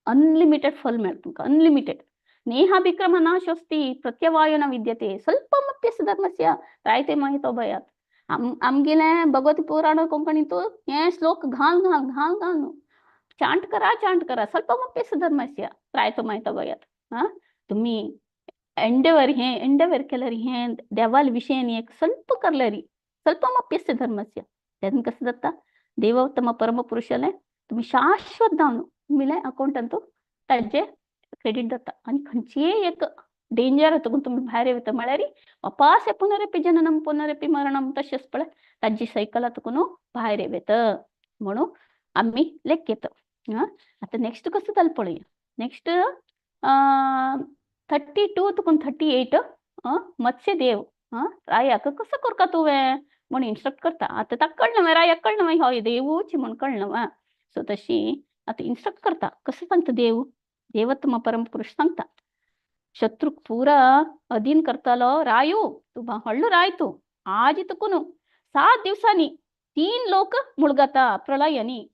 अनलिमिटेड फल मेळटा तुमकां अनलिमिटेड. नेहाभिक्रम नाशोस्ति प्रत्यवायो न विद्यते स्वल्पमप्यस्य धर्मस्य त्रायते महितो भयात्. आमगेले भगवती पुराण कोंकणींतु हे श्लोक घाल घाल घाल घाल न्हू चांट करा चांट करा स्वल्पमप्यस्य धर्मस्य त्रायतो महितो भयात्. हा तुम्ही एंडेवर हे एंडेवर केल्यार हे देवाल विशयान एक ಸ್ವಲ್ಪ करल्यारी स्वल्पमप्यस्य धर्मस्य तेन्ना कसं जाता देवोत्तम परमपुरुषाले तुम्ही शाश्वत जावन तुमीले अकाउंटांतू ताजे क्रेडीट जाता आनी खंयचीय एक डेंजर तुमी भायर वता म्हळ्यार वापास पुनरपी जननम पुनरपी मरणम तशेंच पळय ताजी सायकला तुका न्हू भायर येता म्हणून आमी लेखयता. आतां नेक्स्ट कसो जालें पळोवया. नेक्स्ट 32 तुकून 38 मत्स्यदेव रायाक कसो करका तुवें म्हूण इन्स्ट्रक्ट करता. आतां ताका कळना रायाक कळना हय देवूच म्हूण कळना. सो तशी आतां इन्स्ट्रक्ट करता कसो सांगता देव देवत्म परमपुरुष सांगता शत्रूक पुरा अधीन करतालो रायू तूं व्हडलो राय तूं आज तुकून 7 दिवसांनी 3 लोक मुळगाता प्रलयानी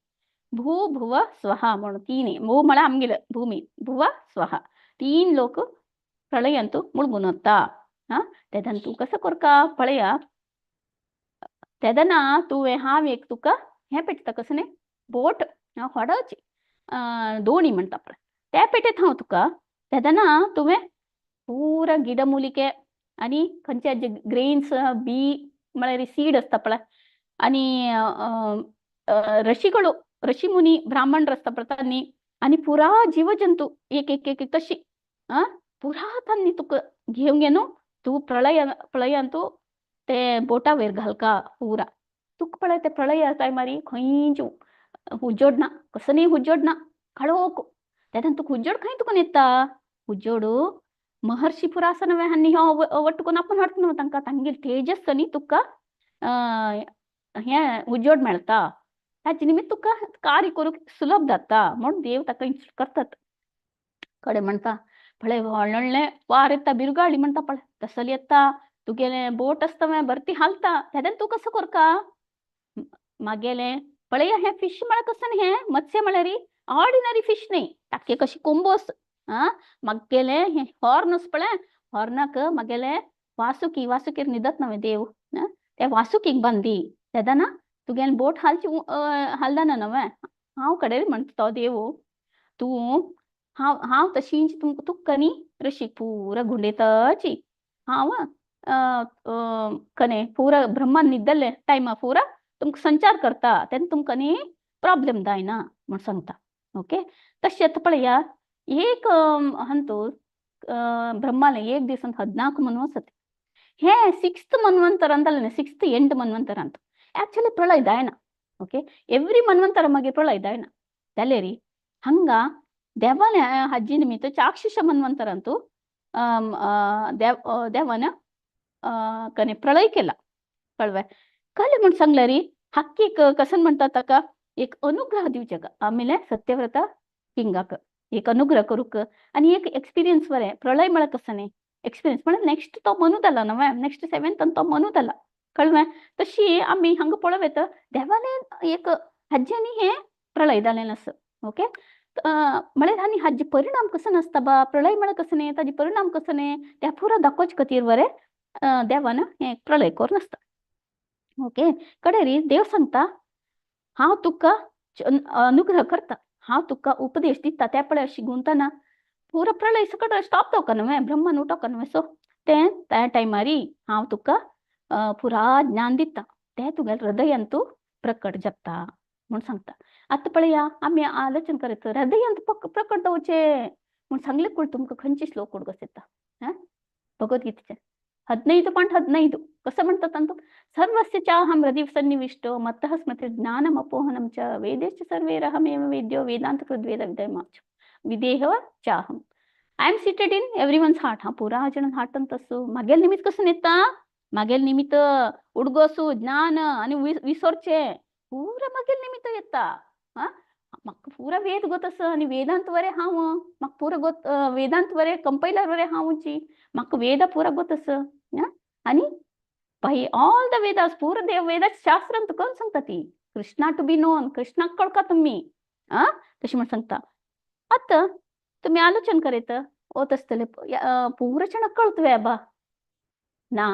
भू भुव स्वहा म्हणून तीन भू म्हळ्यार आमगेले भूमी भुव स्वहा 3 लोक प्रलयांतू मुळगून वता. हा तेदन तूं कसो करका पळया तेदना तुवें हांव एक तुका हें पेटता कसो न्ही बोट व्हडाची दोणी म्हणटा पळय त्या पेटेत हांव तुका तेदना तुवें पुरा गिडमुलिके आनी खंयचे जे ग्रेन्स बी म्हळ्यार सीड आसता पळय आनी ऋषिಗಳು ऋषिमुनी ब्राह्मण आसता पळय तांणी आनी पुरा जीवजंतू एक एक एक तशी पुरा तांणी तुका घेवन न्हू तूं प्रलय प्रलयांतू ते बोटा वयर घालका पुरा तुका पळय ते प्रलय टायमार खंयच उजोड ना कसो न्ही उजोड ना काळोख तेन्ना तुका उजोड खंय तुका येता उजोड महर्षी पुरा आसा न्हय आनी हो वट्ट करून आपूण हाडटा न्हू तांकां तांगेले तेजस न्ही तुका हें उजोड मेळटा ताचे निमित्त तुका कार्य करूंक सुलभ जाता म्हूण देव ताका इन्स्ट्रक्ट करतात. कडेन म्हणटा पळय व्हडलें वार येता बिरगाळी म्हणटा पळय तसली येता तुगेलें बोट आसता मागीर भरती हालता तेन्ना तूं कसो करका मागेलें पळय हें फिश म्हळ्यार कसो न्ही हें मत्स्य म्हळ्यार ऑर्डिनरी फिश न्ही ताके कशी कोंबोस आं मागेलें हें हॉर्न आसा पळय हॉर्नाक मागेलें वासुकी वासुकीर न्हिदत न्हय देव त्या वासुकीक बांदी तेदना तुगेलें बोट हालची हालना न्हय हांव कडेन म्हणटा तो देव तूं हांव हांव तशींच तुका न्ही ऋषी पुरा गुंडेताची हांव कने पुरा ब्रह्मान न्हिदले टायमा पुरा तुमकां संचार करता तेन्ना तुमकां न्ही प्रॉब्लेम जायना म्हूण सांगता. ओके तशें आतां पळया एक हंतू ब्रह्माले एक दिसान 14 मनू आसत हे 6th मन्वंतरांत जालें 6th end मन्वंतरांत ऍक्च्युली प्रलय जायना. ओके एवरी मन्वंतर मागीर प्रलय जायना जाल्यार हांगा देवाले हाजी निमित्त चाक्षुष मन्वंतरांतू देवान कने प्रलय केला कळवे कळ्ळें म्हूण सांगल्यार हक्कीक कसन म्हणटा ताका एक अनुग्रह दिवचे आमिले सत्यव्रता किंगाक एक अनुग्रह करूंक आनी एक एक्सपिरियन्स बरें प्रलय म्हळ्यार कसो न्ही एक्सपिरियन्स म्हळ्यार नेक्स्ट तो मनू जाला न्हय नेक्स्ट सेवेंथ तो मनू जाला कळ्ळें. तशी आमी हांगा पळोवं येता देवाले एक हाज्यांनी हें प्रलय जालें आसा. ओके म्हळ्यार आनी हाजे परिणाम कसो नासता बा प्रलय म्हळ्यार कसो न्ही ताजे परिणाम कसो न्ही त्या पुरा दाखोवचे खातीर बरें देवान हें प्रलय करून आसता. ओके कडेन देव सांगता हांव तुका अनुग्रह करता हांव तुका उपदेश दिता त्या पळय अशी गुंतना पुरो प्रलय सकट स्टॉप जावका न्हय ब्रह्मान उठोवका न्हय सो तें त्या टायमारी हांव तुका पुरा ज्ञान दिता तें तुगेल्या हृदयांतू प्रकट जाता. म्हूण सांगता. आतां पळया आमी आलोचन करत हृदयांत प्रकट जावचें म्हूण सांगले कुळ तुमकां खंयचे श्लोक उडगस येता हा भगवद्गीतेचे 15.15 कसं म्हणतात अंतु सर्वस्य चाहं हृदि सन्निविष्टो मत्तः स्मृति ज्ञानम अपोहनं च वेदेश्च सर्वैरहमेव वेद्यो वेदांत कृद्वेद विदयमाच विदेह चाहम. I am seated in everyone's heart. हा पुरा जण हार्ट तसं मागेल निमित्त कसं नेता मागेल निमित्त उडगोसू ज्ञान आणि विसरचे पुरा मागेल निमित्त येता. हा म्हाका पुरा वेद गोत आसा आनी वेदांत वरे हांव म्हाका पुरा गोत वेदांत वरे कंपायलर वरे हांवची म्हाका वेद पुरा गोत आसा. आनी बाई ऑल the Vedas पुरा देव वेदा शास्त्रांत कोण सांगता ती कृष्णा टू बी नोन कृष्णाक कळका तुमी आ तशें म्हण सांगता. आतां तुमी आलोचन करीत वत आसतले पुरा चणक कळतवे आबा ना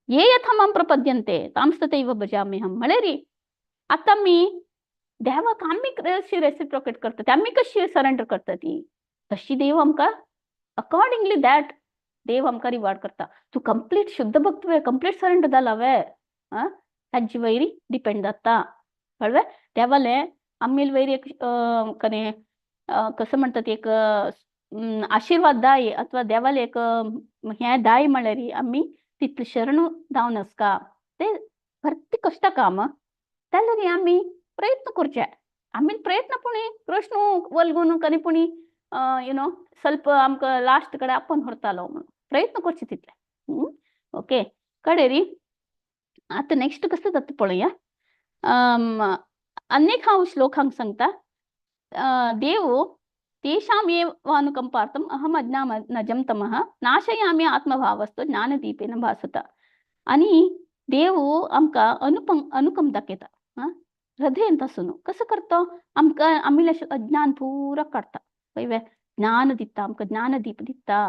ये यथा मां प्रपद्यन्ते तांस्तथैव भजाम्यहं म्हळें आतां मी देवाक आमी कशी रेसिप्रोकेट करता आमी कशी सरेंडर करता ती तशी देव आमकां अकॉर्डिंगली that देव आमकां रिवॉर्ड करता. तूं कंप्लीट शुद्ध भक्त वे कंप्लीट सरेंडर जाला वे आं तांची वयरी डिपेंड जाता कळ्ळें. देवालें आमगेले वयर एक कने कसं म्हणतात एक आशीर्वाद दाय अथवा देवाले एक हें दाय म्हळ्यार आमी तितले शरण जावन आसका ते भरती कश्ट काम जाल्यार आमी प्रयत्न करचे आमी प्रयत्न पुणी कृष्ण वल्गून कनी पुणी you know ಸ್ವಲ್ಪ आमकां लास्ट कडेन आपोवन व्हरतालो म्हणून प्रयत्न करचे तितले. ओके कडेरी आतां नेक्स्ट कसं जाता पळोवया. अनेक हांव श्लोक हांगा सांगता. देव तेषाम् एव अनुकम्पार्थम् अहम् अज्ञानजं तमः नाशयामि आत्मभावस्तु ज्ञानदीपेन भासता. आनी देव आमकां अनुकंप दाखयता हृदयंत आसून कसो करता आमकां आमी अज्ञान पुरा काडटा पळय ज्ञान दिता आमकां ज्ञानदीप दिता.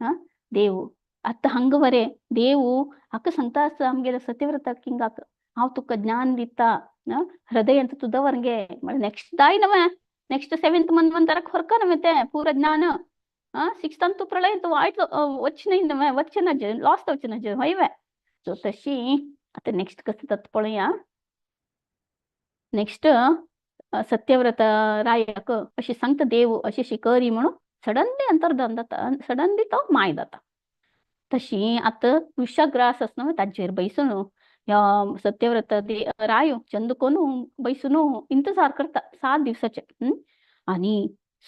हा देव आतां हांगा वरे देव हाका सांगता आसा आमगेल्या सत्यव्रता किंगाक हांव तुका ज्ञान दिता हृदयंत तूं दवर गे म्हळ्यार नेक्स्ट दाय नवें नेक्स्ट सेवेंथ मन्वंतराक ಹೊರಕ ನವೆ ಪೂರ ಜ್ಞಾನ ಸಿಕ್ಸ್ತ್ ಪ್ರಳಯ वायट वचना नवें वचना लॉस वचना हय सो तशी आतां नेक्स्ट कसं जाता पळोवया. नेक्स्ट सत्यव्रत रायाक अशें सांगता देव अशें शिकरी म्हणून सडनली अंतर्धान जाता सडनली तो माय जाता. तशी आतां विषग्रास आसा न्हू ताजेर बैसून ह्या सत्यव्रत राय चंद कोनू बैसून इंतजार करता 7 दिवसाचे. आनी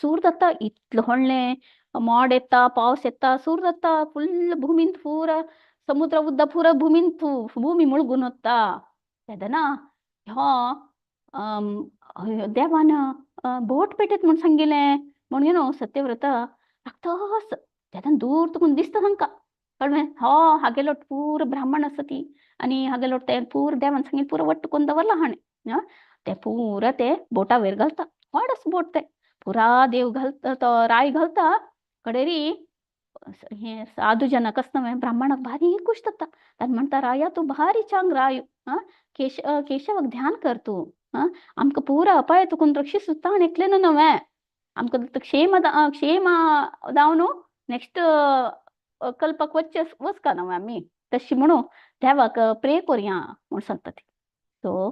सूर जाता इतलें व्हडलें मोड येता पावस येता सूर जाता फुल्ल भुमींत पुरा समुद्र उद्दा पुरा भुमींत भूमी मुळगून वता. तेन्ना ह्यो देवान बोट पेटयत म्हूण सांगिल्लें म्हूण you know Satyavrata लागतोच तेन्ना दूर तुका दिसता तांकां कळ्ळें. हो हागेलो पुरो ब्राह्मण आसा ती आनी हागेलो ते पुरो देवान सांगिल्लें पुरो वट्ट करून दवरलां हाणें ते पुरा ते बोटा वयर घालता व्हड आसा बोट ते पुरा देव घालता तो राय घालता कडेरी हे साधू जनक आसता न्हय ब्राह्मणाक भारी खुश जाता. ताणें म्हणटा राया तूं भारी चांग राय आं केशवाक ध्यान कर तूं आं आमकां पुरा अपाय तुकून रक्षित आनी एकलें न्हय आमकां क्षेम क्षेम जावन नेक्स्ट कल्पाक वचचे वचका न्हय आमी तशी म्हणून देवाक प्रे करुया म्हूण सांगता ती. सो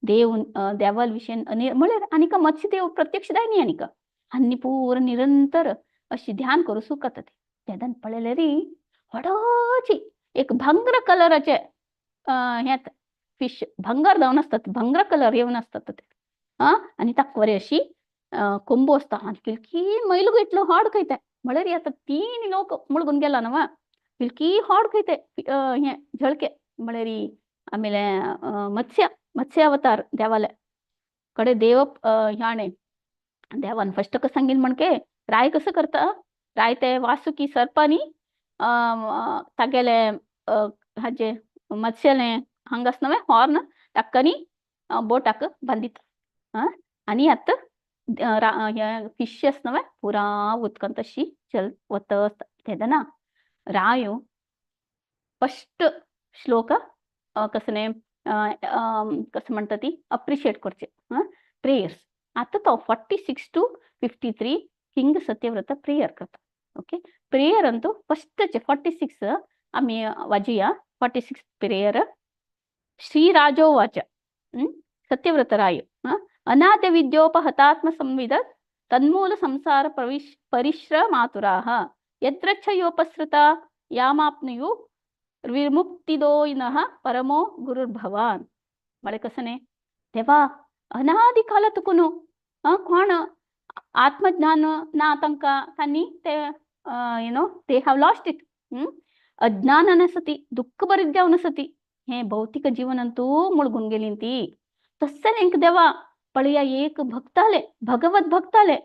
देव देवा विशयन म्हळ्यार आनीक मत्स्य देव प्रत्यक्ष जायनी आनीक आनी पुरो निरंतर अशी ध्यान करूं सुख जाता ती. तेन्ना पळयल्यार व्हडाची एक भांगर कलराचे हें फिश भांगर जावन आसतात भांगर कलर येवन आसतात ते आं आनी ताका बरी अशी कोंबो आसता आनी किलकी मैलगो इतलो हाड खंय म्हळ्यार आतां 3 लोक मुळगून गेला न्हू किलकी हाड खंय ते हें झळके म्हळ्यार आमेले मत्स्य मत्स्य अवतार देवाले कडे देव ह्याणे देवान फस्ट कसं सांगील म्हणके राय कसं करता राय ते वासुकी सर्पांनी तागेले हाजे मत्स्यले हांगा आसता न्हय हॉर्न ताका बोटाक बांदिता आं आनी आतां हे फिश आसता न्हय पुरा उदकांत तशी चल वता आसता. तेन्ना रायो फस्ट श्लोक कसने कसं म्हणटा ती अप्रिशिएट करचे प्रेयर्स. आतां तो 46 to 53 king Satyavrata prayer करता. ओके प्रेयर अंतू फस्टचे 46 आमी वाजया 46 प्रेयर. श्रीराजोवाच सत्यव्रत राय अनाद्य विद्योपहतात्म संविदत् तन्मूल संसार परिश्रमातुराः यद्रच्छयोपसृता यामाप्नुयु विमुक्तिदो नः परमो गुरुर्भवान. म्हळ्यार कसं न्ही, देवा अनादी काला तुका न्हू कोण आत्मज्ञान ना तांकां, तांणी ते they have lost it. अज्ञानान सती दुःख बरीत जावन सती हें भौतिक जीवनांतू मुळगून गेली ती. तस्सें एक देवा पळया एक भक्ताले, भगवत भक्ताले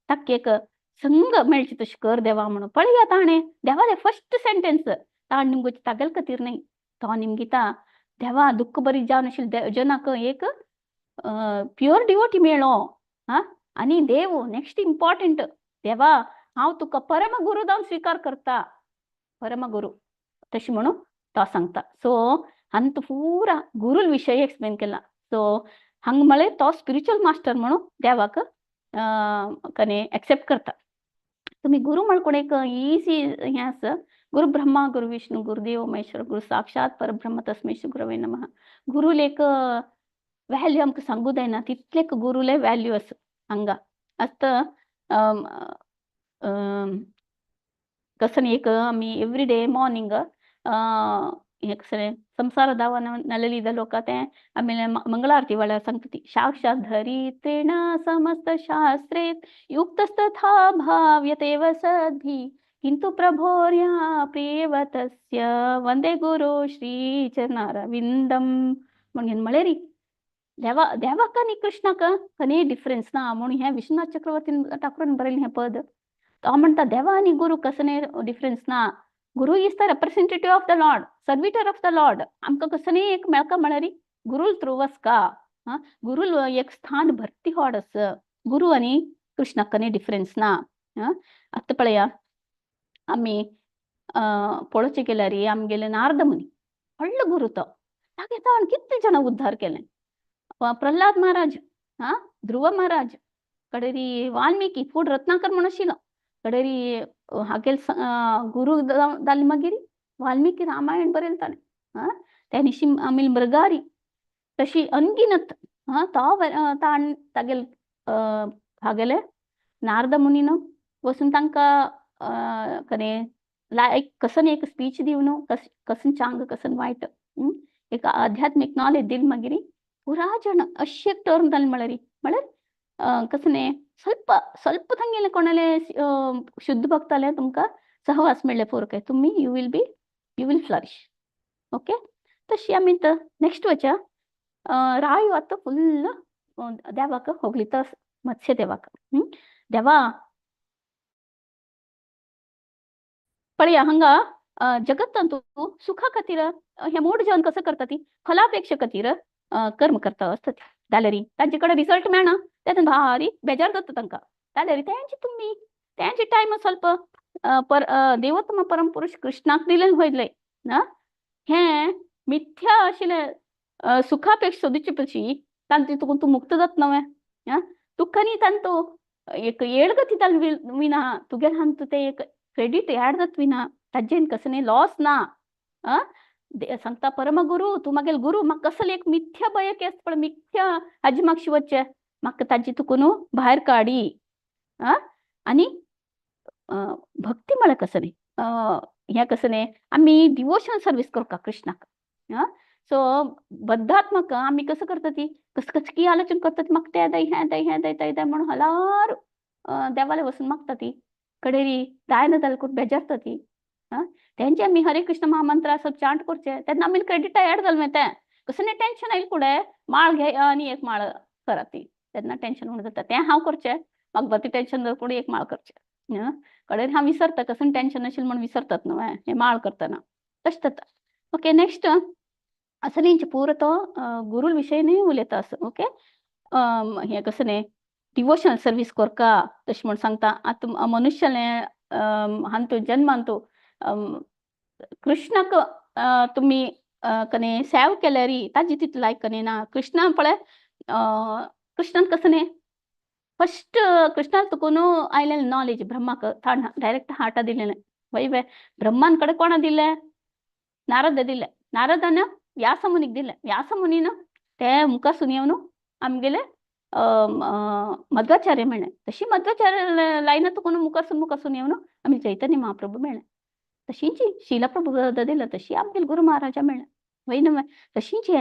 ताका एक संग मेळचे तशें कर देवा म्हणून. पळया ताणें देवाले फर्स्ट सेंटेन्स ताण निमगो तागेले खातीर न्हय, तो निमगिता देवा दुःख बरी जावन आशिल्ले जनाक एक प्युअर डिवोटी मेळ्ळो. हा, आनी देव नेक्स्ट इम्पॉर्टंट, देवा हांव तुका परम गुरू जावन स्विकार करता, परम गुरू तशें म्हणून तो सांगता. सो हांगा पुरा गुरूल विशय एक्सप्लेन केला. सो हांगा म्हळें तो स्पिरिच्युअल मास्टर म्हणून देवाक कने एक्सेप्ट करता. तुमी गुरू म्हळ्यार कोण एक इजी हें आसा. गुरु ब्रह्मा गुरु विष्णू गुरुदेव महेश्वर गुरु साक्षात परब्रह्म तस्मै श्री गुरवे नमः. गुरूल एक व्हॅल्यू आमकां सांगू जायना तितले गुरूले व्हॅल्यू आसा हांगा आतां. कसं एक आमी एवरी डे मॉर्निंग हें कसलें संसार दावा नललीದ लोक तें आमी मंगळारती वेळार सांगता ती साक्षात धरित्रेण समस्त शास्त्रे युक्तस्तथा भाव्यतेव सद्भिः किंतु प्रभोर्या प्रियव तस्य वंदे गुरो श्री चरणारविंदम म्हणून म्हळें री. देवा देवाक आनी कृष्णाक कनी डिफरन्स ना म्हणून हें विश्वनाथ चक्रवर्ती ठाकूरान बरयलें हें पद. तो म्हणटा देवा आनी गुरू कसले डिफरन्स ना. Guru is the representative of the Lord, servitor of the Lord. आमकां कसं एक मेळका म्हळ्यार गुरूल थ्रू वसका. गुरूल एक स्थान भरती होड आस. गुरू आनी कृष्णाक कनी डिफरन्स ना. आतां पळया आमी पळोवचें गेल्यार आमगेले नारद मुनी व्हडलो गुरू, तो तागे ताण कितले जाणां उद्धार केलें. प्रल्हाद महाराज, हा, ध्रुव महाराज, कडेरी वाल्मिकी फूड रत्नाकर म्हण आशिल्लो कडेरी हागेल गुरू जाले. मागीर वाल्मिकी रामायण बरयलें ताणें. हा, त्या निशी आमी मृगारी तशी अनगिनत. हा, तो ताण तागेल हागेले नारद मुनीन वचून तांकां कने लायक कसन एक स्पीच दिवन कस कसन चांग कसन वायट एक आध्यात्मीक नॉलेज दिल. मागीर पुरा जण अशें एक टर्न जालें म्हळ्यार म्हळ्यार कसने ಸ್ವಲ್ಪ ಸ್ವಲ್ಪ ತಂಗೆಲೆ ಕೊಣಲೆ शुद्ध भक्ताले तुमकां सहवास मेळ्ळे पुरो काय तुमी you will flourish. Okay, तशी आमी नेक्स्ट वच्या. रायो आतां फुल्ल देवाक होगलिता, मत्स्य देवाक. देवा पळया हांगा जगत्तांतू सुखा खातीर हें मूड जेवण कसं करता ती फलापेक्षा खातीर कर्म करता आसता ती. जाल्यार तांचे कडेन रिजल्ट मेळना तेन्ना भारी बेजार जाता तांकां. जाल्यार तेंचे तुमी तेंचे टायम ಸ್ವಲ್ಪ पर देवोत्तम परमपुरुष कृष्णाक दिलें वयलें ना हें मिथ्या आशिल्लें सुखापेक्षा सोदूचे पशी तांचे तुका तूं मुक्त जाता नवें. आं, तुका न्ही तांतू एक येळगती जाल विना तुगेलें हांतू तें एक क्रेडीट ऍड जाता विना ताजेन कसं न्ही लॉस ना. आं, सांगता परमगुरू तूं मागेल गुरू म्हाका कसले एक मिथ्या भंय आसता पळय मिथ्या हाजी म्हाका शिवचें म्हाका ताजी तुका न्हू भायर काडी. आं, आनी भक्ती म्हळ्यार कसं न्ही हें कसं न्ही आमी डिवोशनल सर्वीस करता कृष्णाक. आं, सो बद्धात्मक आमी कसं करता ती कस कस की आलोचन करता ती म्हाका तें जाय हें जाय हें जाय तें जाय म्हणून हलार देवाले वचून मागता ती कडेरी जायना जाल्यार करून बेजारता ती. आं, तेंचे आमी हरे कृष्ण महामंत्र सब चांट करचे तेन्ना आमी क्रेडिट ऍड जालें तें कसं न्ही टेन्शन आयलें फुडें माळ घे आनी एक माळ करा ती तेन्ना टेन्शन उणें जाता. तें हांव करचें म्हाका बरें टेन्शन जालें फुडें एक माळ करचें. कडेन हांव विसरता कसं टेन्शन आशिल्लें म्हणून विसरतात न्हू हें माळ करतना तशें जाता. ओके, नेक्स्ट असं न्ही पुरो तो गुरूल विशय न्ही उलयता असो. ओके, हें कसं न्ही डिवोशनल सर्वीस करका तशें म्हण सांगता. आतां मनुष्यालें हांतू जन्मांतू कृष्णाक तुमी कने सेव केल्यार ताजी तितली लायक कने ना. कृष्णा पळय कृष्णान कसं न्ही फर्स्ट कृष्णान तुका न्हू आयलें नॉलेज ब्रह्माक डायरेक्ट हार्टा दिलेलें वय वे ब्रह्मान कडेन कोणा दिलें नारद दिलें नारदान व्यासमुनीक दिलें व्यासमुनीन ते मुखार सुन येवन आमगेले मध्वाचार्य मेळ्ळें. तशी मध्वाचार्य लायनात कोण मुखासून मुखासून येवन आमी चैतन्य महाप्रभू मेळ्ळें. तशींची शीला प्रभू दिला तशी आमगेले गुरु महाराजा मेळ्ळें. वय न्हय, तशींची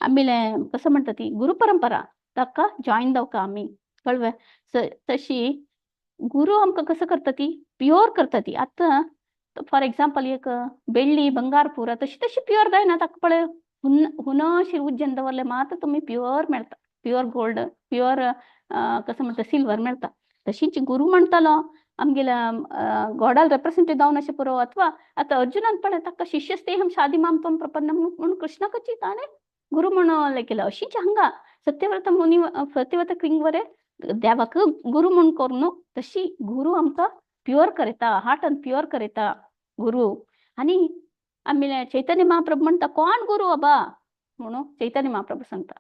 आमगेले कसं म्हणटा ती गुरु परंपरा ताका जॉईन जावका आमी कळवे. तशी गुरु आमकां कसं करता ती प्युअर करता ती. आतां फॉर एग्जाम्पल एक बेಳ್ಳಿ ಬಂಗಾರ ಪೂರ तशी तशी प्युअर जायना. ताका पळय हुन हुनशी उज्जन दवरले मात्र तुमी प्युअर मेळटा, प्युअर गोल्ड, प्युअर कसं म्हणटा सिल्वर मेळटा. तशीच गुरु म्हणटालो आमगेल्या गॉडाल रेप्रेझेंटेटिव्ह जावन अशें पुरो. अथवा आतां अर्जुनान पळय ताका शिष्यस्तेहम शादी माम त्वं प्रपन्नम म्हणून कृष्णाकची ताणें गुरु म्हणून केलं. अशीच हांगा सत्यव्रत मुनी सत्यव्रत किंग वरे देवाक गुरु म्हूण करून तशी गुरु आमकां प्युअर करता, हार्टान प्युअर करता गुरु. आनी आमी चैतन्य महाप्रभू म्हणटा कोण गुरु बाबा म्हणून चैतन्य महाप्रभू सांगता.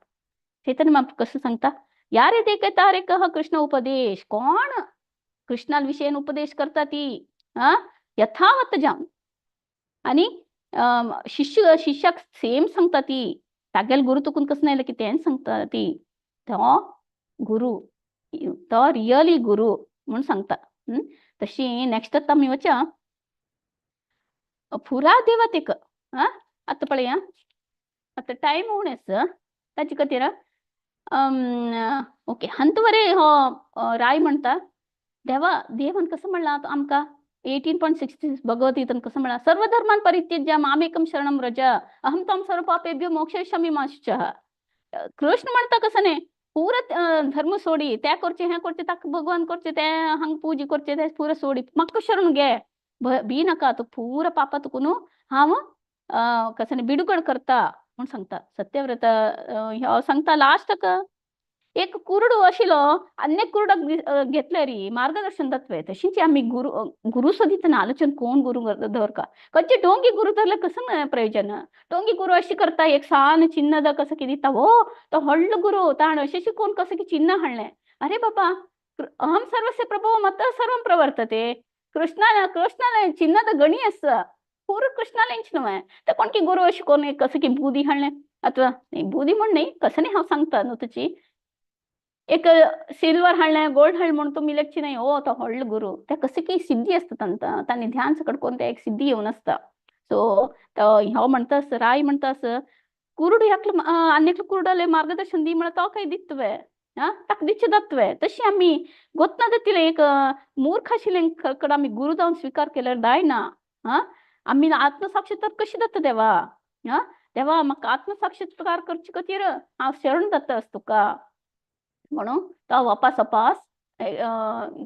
चैतन्य महाप्रभू कसं सांगता, यारे देखे तारे कह कृष्ण उपदेश. कोण कृष्णा विषयन उपदेश करता ती हा यथावत जावन आणि शिष्य शिष्याक सेम सांगता ती. तागेल गुरु तुकून कसं नाही की तें सांगता ती तो गुरु तो रियली गुरु म्हणून सांगता. तशी नेक्स्ट आतां आमी वच्या पुरा देवतेक. हा आतां पळया आतां टायम उणें आसा ताचे खातीर ओके हंतवरे हो राय म्हणटा देवा देवान कसं म्हणलां आमकां 18.66 भगवद्गीतेन कसं म्हणलां, सर्व धर्मान परित्यज्य मामेकं शरणं व्रज अहं त्वां सर्व पापेभ्यो मोक्षयिष्यामि मा शुचः. कृष्ण म्हणता कसं न्ही, पुरा धर्म सोडी, त्या करचे हें करचे ताका भगवान करचे ते हांगा पुजा करचे ते पुरा सोडी म्हाका शरण घे, भी नाका तूं पुरा पापा तुका न्हू हांव कसं न्ही बिडुगड करता म्हूण सांगता. सत्यव्रत हो सांगता लास्टाक एक कुरडू आशिल्लो आनी एक कुरडाक घेतले री मार्गदर्शन तत्वे. तशीच आमी गुरु गुरु सोदितना आलोचन कोण गुरु दवरका. खंयचे डोंगी गुरु धरले कसं प्रयोजन. डोंगी गुरु अशी करता एक सान चिन्ह कसं कितें दिता, हो तो व्हडलो गुरु ताणें अशें शिकोवन कसं की चिन्ह हाडलें. अरे बाबा अहं सर्वस्य प्रभो मत्तः सर्वं प्रवर्तते. कृष्णान कृष्णाले चिन्ह गणी आसा पुरो कृष्णालेंच न्हय. ते कोण की गुरु अशें करून एक कसं की बुदी हाडलें अथवा बुदी म्हण न्ही कसं न्ही हांव सांगता न्हू तुजी एक सिल्वर हाडलें गोल्ड हाडलें म्हणून तुमी लेगची न्ही, हो तो व्हडलो गुरु. ते कशें की सिद्धी आसता तांकां, तांणी ध्यान सकट करून ते एक सिद्धी येवन आसता. सो तो हो म्हणटा आसा राय म्हणटा आसा कुरुड एकलो आनी एकलो कुरुडाले मार्गदर्शन दी म्हळ्यार तो काय दितवे आं ताका दिचें जातवे. तशी आमी गोतना जातले एक मूर्ख आशिल्ले कडेन आमी गुरु जावन स्विकार केल्यार जायना. आं आमी आत्मसाक्षात्कार कशी जाता देवा, आं देवा म्हाका आत्मसाक्षात्कार करचे खातीर हांव शरण जाता आस तुका म्हणून तो वापास वापास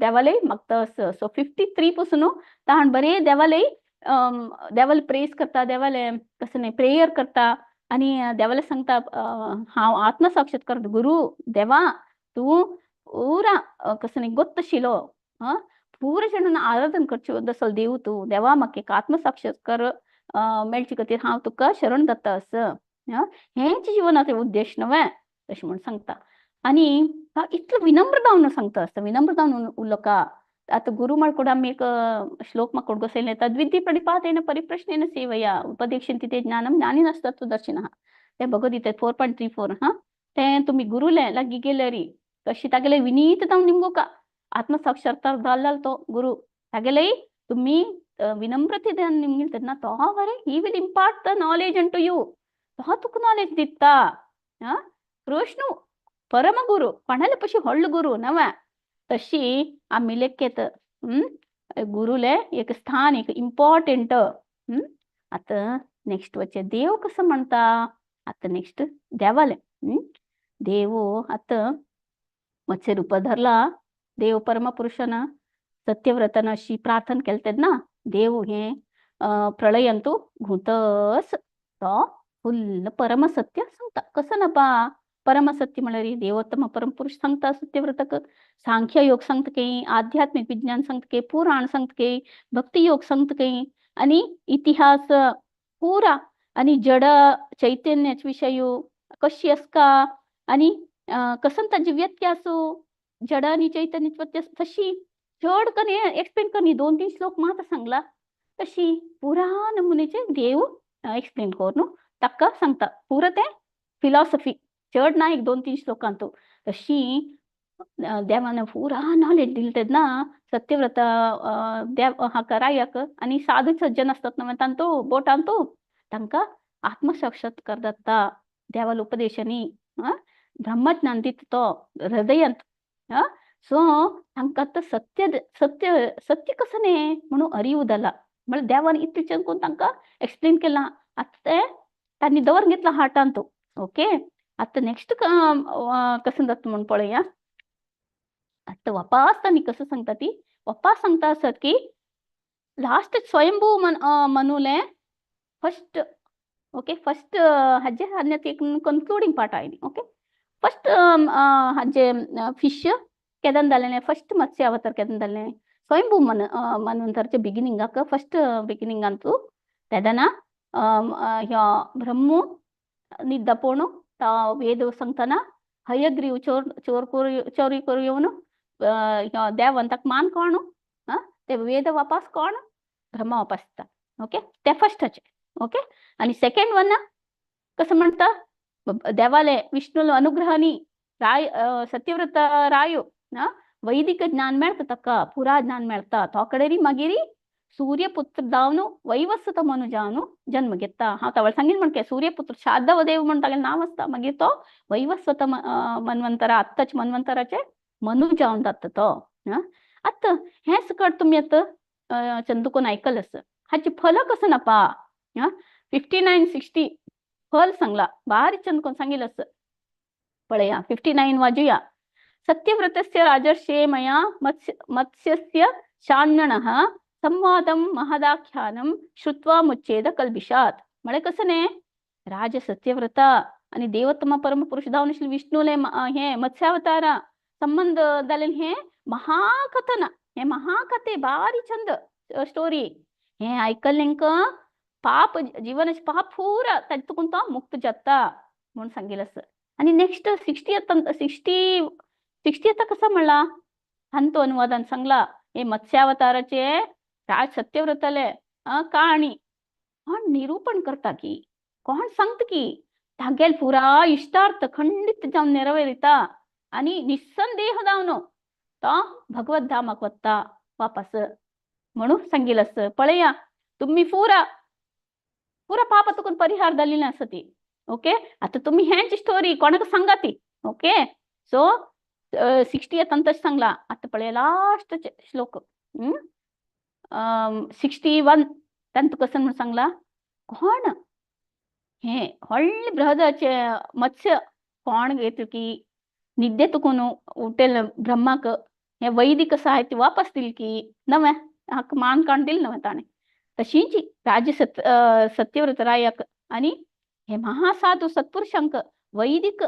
देवालय मागता आस. सो 53 पासून ताण बरें देवालय देवाले प्रेस करता, देवाले कसं न्ही प्रेयर करता आनी देवाले सांगता हांव आत्मसाक्षात्कार गुरु देवा तूं पुरा कसं न्ही गोत्त आशिल्लो आं पुरा जाणान आराधन करचें दसल देव तूं देवा म्हाका एक आत्मसाक्षात्कार मेळचे खातीर हांव तुका शरण जाता आस. हेंच जिवनाचें उद्देश न्हय अशें म्हूण सांगता. आनी इतलो विनम्र जावन सांगता आसता, विनम्र जावन उलोवका. आतां गुरु म्हणकोड आमी एक श्लोक म्हाका गोसयलें, तद्विद्धी प्रणिपातेन परिप्रश्नेन सेवया उपदेक्षन्ति ते ज्ञानम ज्ञानिनस्तत्त्वदर्शिनः. तें भगवद्गीतेंत 4.34 हा तें तुमी गुरुले लागीं गेल्यारी कशी तागेले विनीत जावन निमगोका आत्मसाक्षात्कार जाल्लो तो गुरु तागेले तुमी विनम्रतेन निमगिल तेन्ना तो बरें he will impart the knowledge unto you, तो तुका नॉलेज दिता. आं कृष्ण परमगुरु कोणाले पशी व्हडलो गुरु नव्या. तशी आमी लेखेत गुरुले एक स्थान एक इम्पॉर्टंट. आतां नेक्स्ट वचें देव कसो म्हणटा. आतां नेक्स्ट देवाले देव आतां मत्स्य रूप धरला देव परमपुरुषान सत्यव्रतान अशी प्रार्थना केली तेन्ना देव हें प्रळयंतु घुंतस तो फुल्ल परमसत्य सांगता. कसं ना बा परमसत्य म्हळ्यार देवोत्तम परमपुरुष सांगता सत्यव्रतक, सांख्य योग सांगता की, आध्यात्मिक विज्ञान सांगता की, पुराण सांगता की, भक्ती योग सांगता की, आनी इतिहास पुरा आनी जड चैतन्याचे विशय कशी आसका आनी कसं ताजी व्यत्यास जड आनी चैतन्याची व्यत्यास तशी चड कनी एक्सप्लेन करनी 2-3 श्लोक मात्र सांगला. तशी पुरा नमुनेचे देव एक्सप्लेन करून ताका सांगता पुरा तें फिलॉसॉफी चड ना एक 2-3 श्लोकांतू. तशी देवान पुरा नॉलेज दिली तेन्ना सत्यव्रत देव हाका रायाक आनी साधू सज्जन आसतात न्हू तांतू बोटांतू तांकां आत्मसाक्षात्कार जाता देवाल उपदेशांनी ब्रह्मज्ञान दिता तो हृदयांत. सो तांकां आतां सत्य सत्य सत्य कसं न्ही म्हणून अरीव जाला म्हळ्यार देवान इतलें करून तांकां एक्सप्लेन केलां. आतां तें तांणी दवर घेतला हार्टान तो. ओके, आतां नेक्स्ट कसं जाता म्हूण पळया. आतां वापास तांणी कसं सांगता ती वापास सांगता आसत की लास्ट स्वयंभू मनुले फर्स्ट. ओके, फर्स्ट हाजे आनी एक कन्क्लुडींग पार्ट आयली. ओके, फर्स्ट हाजे फिश केदन जालें, फर्स्ट मत्स्य अवतार केदन जालें, स्वयंभू मन्वंतराच्या बिगिनिंगाक फर्स्ट बिगिनिंगांतू तेदना ह्यो ब्रह्मू निद्दा पोणू ता वेद सांगतना हयग्रीव चोर चोर चोरी करू येवन ह्यो देवान ताका मान कोण ते वेद वापास कोण ब्रह्मा वापास दिता. ओके, ते फर्स्टाचे. ओके, आनी सेकंड वन कसं म्हणटा देवाले विष्णुलो अनुग्रहानी राय सत्यव्रत रायो वैदिक ज्ञान मेळटा ताका पुरा ज्ञान मेळटा. तो कडेन मागीर सूर्यपुत्र जावन वैवस्वत मनु जावन जन्म घेता. हांव तवळ सांगीन म्हणके सूर्यपुत्र शार्दवदेव म्हण तागेलें नांव आसता. मागीर तो वैवस्वत मन्वंतरा आत्ताच मन्वंतराचे मनु जावन जाता तो. आतां हें सकट तुमी आतां चंदुकोन आयकलें आसा. हाचें फल कसं नापा 59 60 फल सांगला बारीक चंदकोन सांगिल्लें आसा. पळया 59 वाजुया. सत्यव्रतस्य राजर्षे मया मत्स्यस्य शान्नणः संवादं महदाख्यानं श्रुत्वा मुच्चेद कल्बिषात्. म्हळ्यार कसं न्ही राज सत्यव्रता आनी देवोत्तम परमपुरुष जावन आशिल्ले विष्णुले हे मत्स्यावतारा संबंध जालें हें महाकथन, हें महाकथे बारी चंद स्टोरी. हें आयकल्लें पाप जिवनाचें पाप पुरा तातूंत तो मुक्त जाता म्हूण सांगिल्लें आसा. आनी नेक्स्ट 60 कसं म्हणलां हांतो अनुवादान सांगला हे मत्स्यावताराचे राज सत्यव्रताले कहाणी कोण निरूपण करता की कोण सांगता की तागेल पुरा इश्टार्थ खंडित जावन नेरवेरिता आनी निस्संदेह जावन तो भगवत धामाक वता वापस म्हणून सांगिल्लें आसा. पळया तुमी पुरा पुरा पाप तुकून परिहार जाल्ली आसा ती. ओके, आतां तुमी हेंच स्टोरी कोणाक सांगा ती. ओके, सो 60 तशें सांगला. आतां पळया लास्ट श्लोक 61 तांतू कसं म्हूण सांगला कोण हे व्हडले बृहदाचे मत्स्य कोण घेतल की निद्दे तुकून उठेल ब्रह्माक हे वैदिक साहित्य वापस दिल की नवें हाका मान काण दिल नवें ताणें. तशींच राज सत्यव्रत रायाक आनी हे महासाधू सत्पुरुषांक वैदिक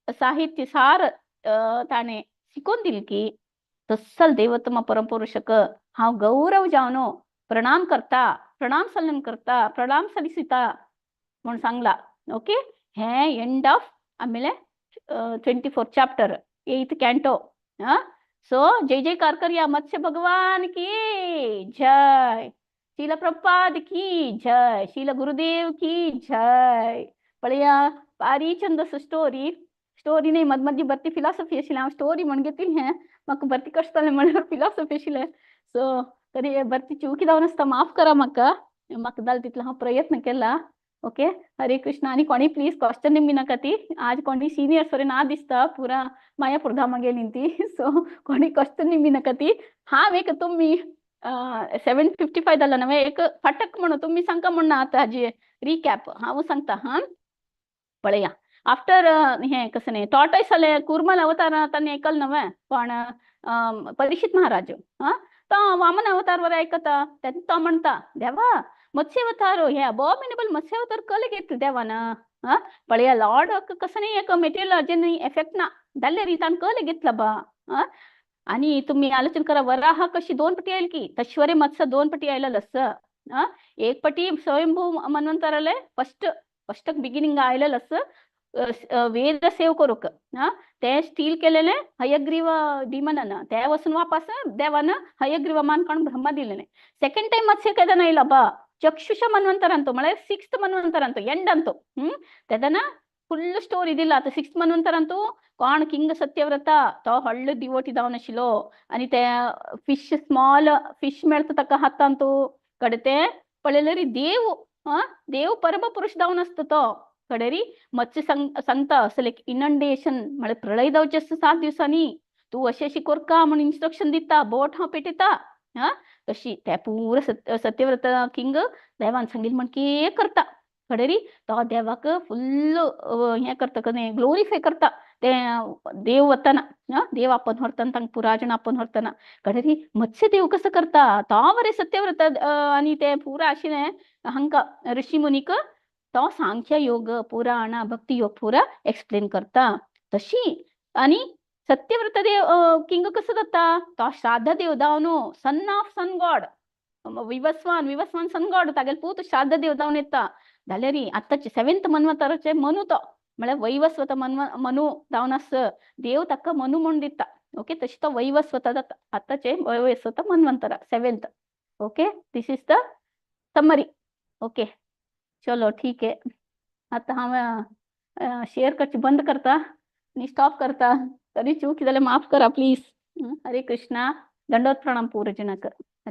साहित्य सार ताणें शिकोवन दिल की तस्सल देवोत्तम परमपुरुषक हांव गौरव जावन प्रणाम करता, प्रणाम सलन करता, प्रणाम सलिसिता म्हूण सांगला. ओके, हे एंड ऑफ आमले 24 चॅप्टर 8th canto. सो जय जयकार करया मत्स्य भगवान की जय, शीला प्रभुपाद की जय, शीला गुरुदेव की जय. पळया बारी चंद स्टोरी स्टोरी न्ही मद मदीं भरती फिलॉसॉफी आशिल्लें. हांव स्टोरी म्हण घेतिल्लें हें म्हाका भरती कशें जालें म्हणल्यार फिलॉसॉफी आशिल्लें. सो तरी भरती चुकी जावन आसता माफ करा म्हाका, म्हाका जालें तितलो हांव प्रयत्न केला. ओके, हरे कृष्ण. आनी कोणी प्लीज क्वेश्चन बी नाका ती आज कोणी सिनियर्स वरी ना दिसता पुरा मायापूर धामा गेली ती. सो कोणी क्वेश्चन बी नाका ती. हांव एक तुमी 7:55 जालां न्हय एक फाटक म्हणून तुमी सांगका म्हण ना आतां हाजी रिकॅप हांव सांगता. हां पळया आफ्टर हें कसं न्ही टॉर्टॉयस जालें कुर्मल अवतार तांणी आयकलें न्हय पण परीक्षित महाराज हां तो वामन अवतार बरें आयकता तेन्ना तो म्हणटा देवा मत्स्यावतार हे अबॉमिनेबल मत्स्यावतार कले घेतले देवान. हां पळया लॉर्ड कसं न्ही एक मटेरियल एफेक्ट ना जाल्ले रितान कले घेतला बा. हां आणि तुम्ही आलोचन करा वराह कशी दोन पटी आयल की तश्वरे मत्स्य दोन पटी आयलेलं असं. हां एक पटी स्वयंभू मन्वंतराले फर्स्ट फर्स्ट बिगिनिंग आयलेलं असं वेद सेव करूक. हां ते स्टील केलेले हयग्रीव डिमनान ते वचून वापस देवान हयग्रीव मान काडून ब्रह्मा दिलेले. सेकंड टाइम मत्स्य केदना आयला बा चक्षुष मन्वंतर अंतो म्हळ्यार 6th मन्वंतर अंतो एंड अंतो. तेदना फुल्ल स्टोरी दिला. आतां सिक्स मन्वंतरान तूं कोण किंग सत्यव्रत तो व्हडलो डिवोटी जावन आशिल्लो आनी ते फिश, स्मॉल फिश मेळटा ताका हातान, तूं कडे ते पळयल्यार देव, हा देव परम पुरुष जावन आसता तो. कडेरी मत्स्य सांगता असं लायक इनंडेशन म्हळ्यार प्रळय जावचे आसता 7 दिवसांनी, तूं अशें अशें करका म्हूण इन्स्ट्रक्शन दिता, बोट हांव पेटयता. हा, तशी ते पुरो सत्यव्रत किंग देवान सांगिल्लें म्हण कितें करता. कडेरी तो देवाक फुल्ल हें करता, कशें ग्लोरिफाय करता. ते देव वतना, देव आपोवन व्हरतना, तांकां पुराजण आपोवन व्हरतना कडेरी मत्स्य देव कसो करता, तो बरें सत्यव्रत आनी ते पुरा आशिल्लें हांकां ऋषी मुनीक तो सांख्य योग, पुराण, भक्ती योग पुरा एक्सप्लेन करता. तशी आनी सत्यव्रत देव किंग कसो जाता, तो श्राद्ध देव जावन, son of sun god Vivasvan, Vivasvan sun god, तागेले पूत श्राद्ध देव जावन येता. जाल्यार आतांचे सेवेंथ मन्वंतराचे मनु तो, म्हळ्यार वैवस्वत मनु जावन आस, देव ताका मनु म्हूण दिता. ओके, तशी तो वैवस्वत जाता आतांचे Vaivasvata मन्वंतरा seventh. Okay, this is the summary. Okay, चलो ठीक आहे. आता हांव शेअर करची बंद करता आनी स्टॉप करता. तरी चूक जाल्यार माफ करा प्लीज. हरे कृष्णा, दंडवत प्रणाम पूरजनाक.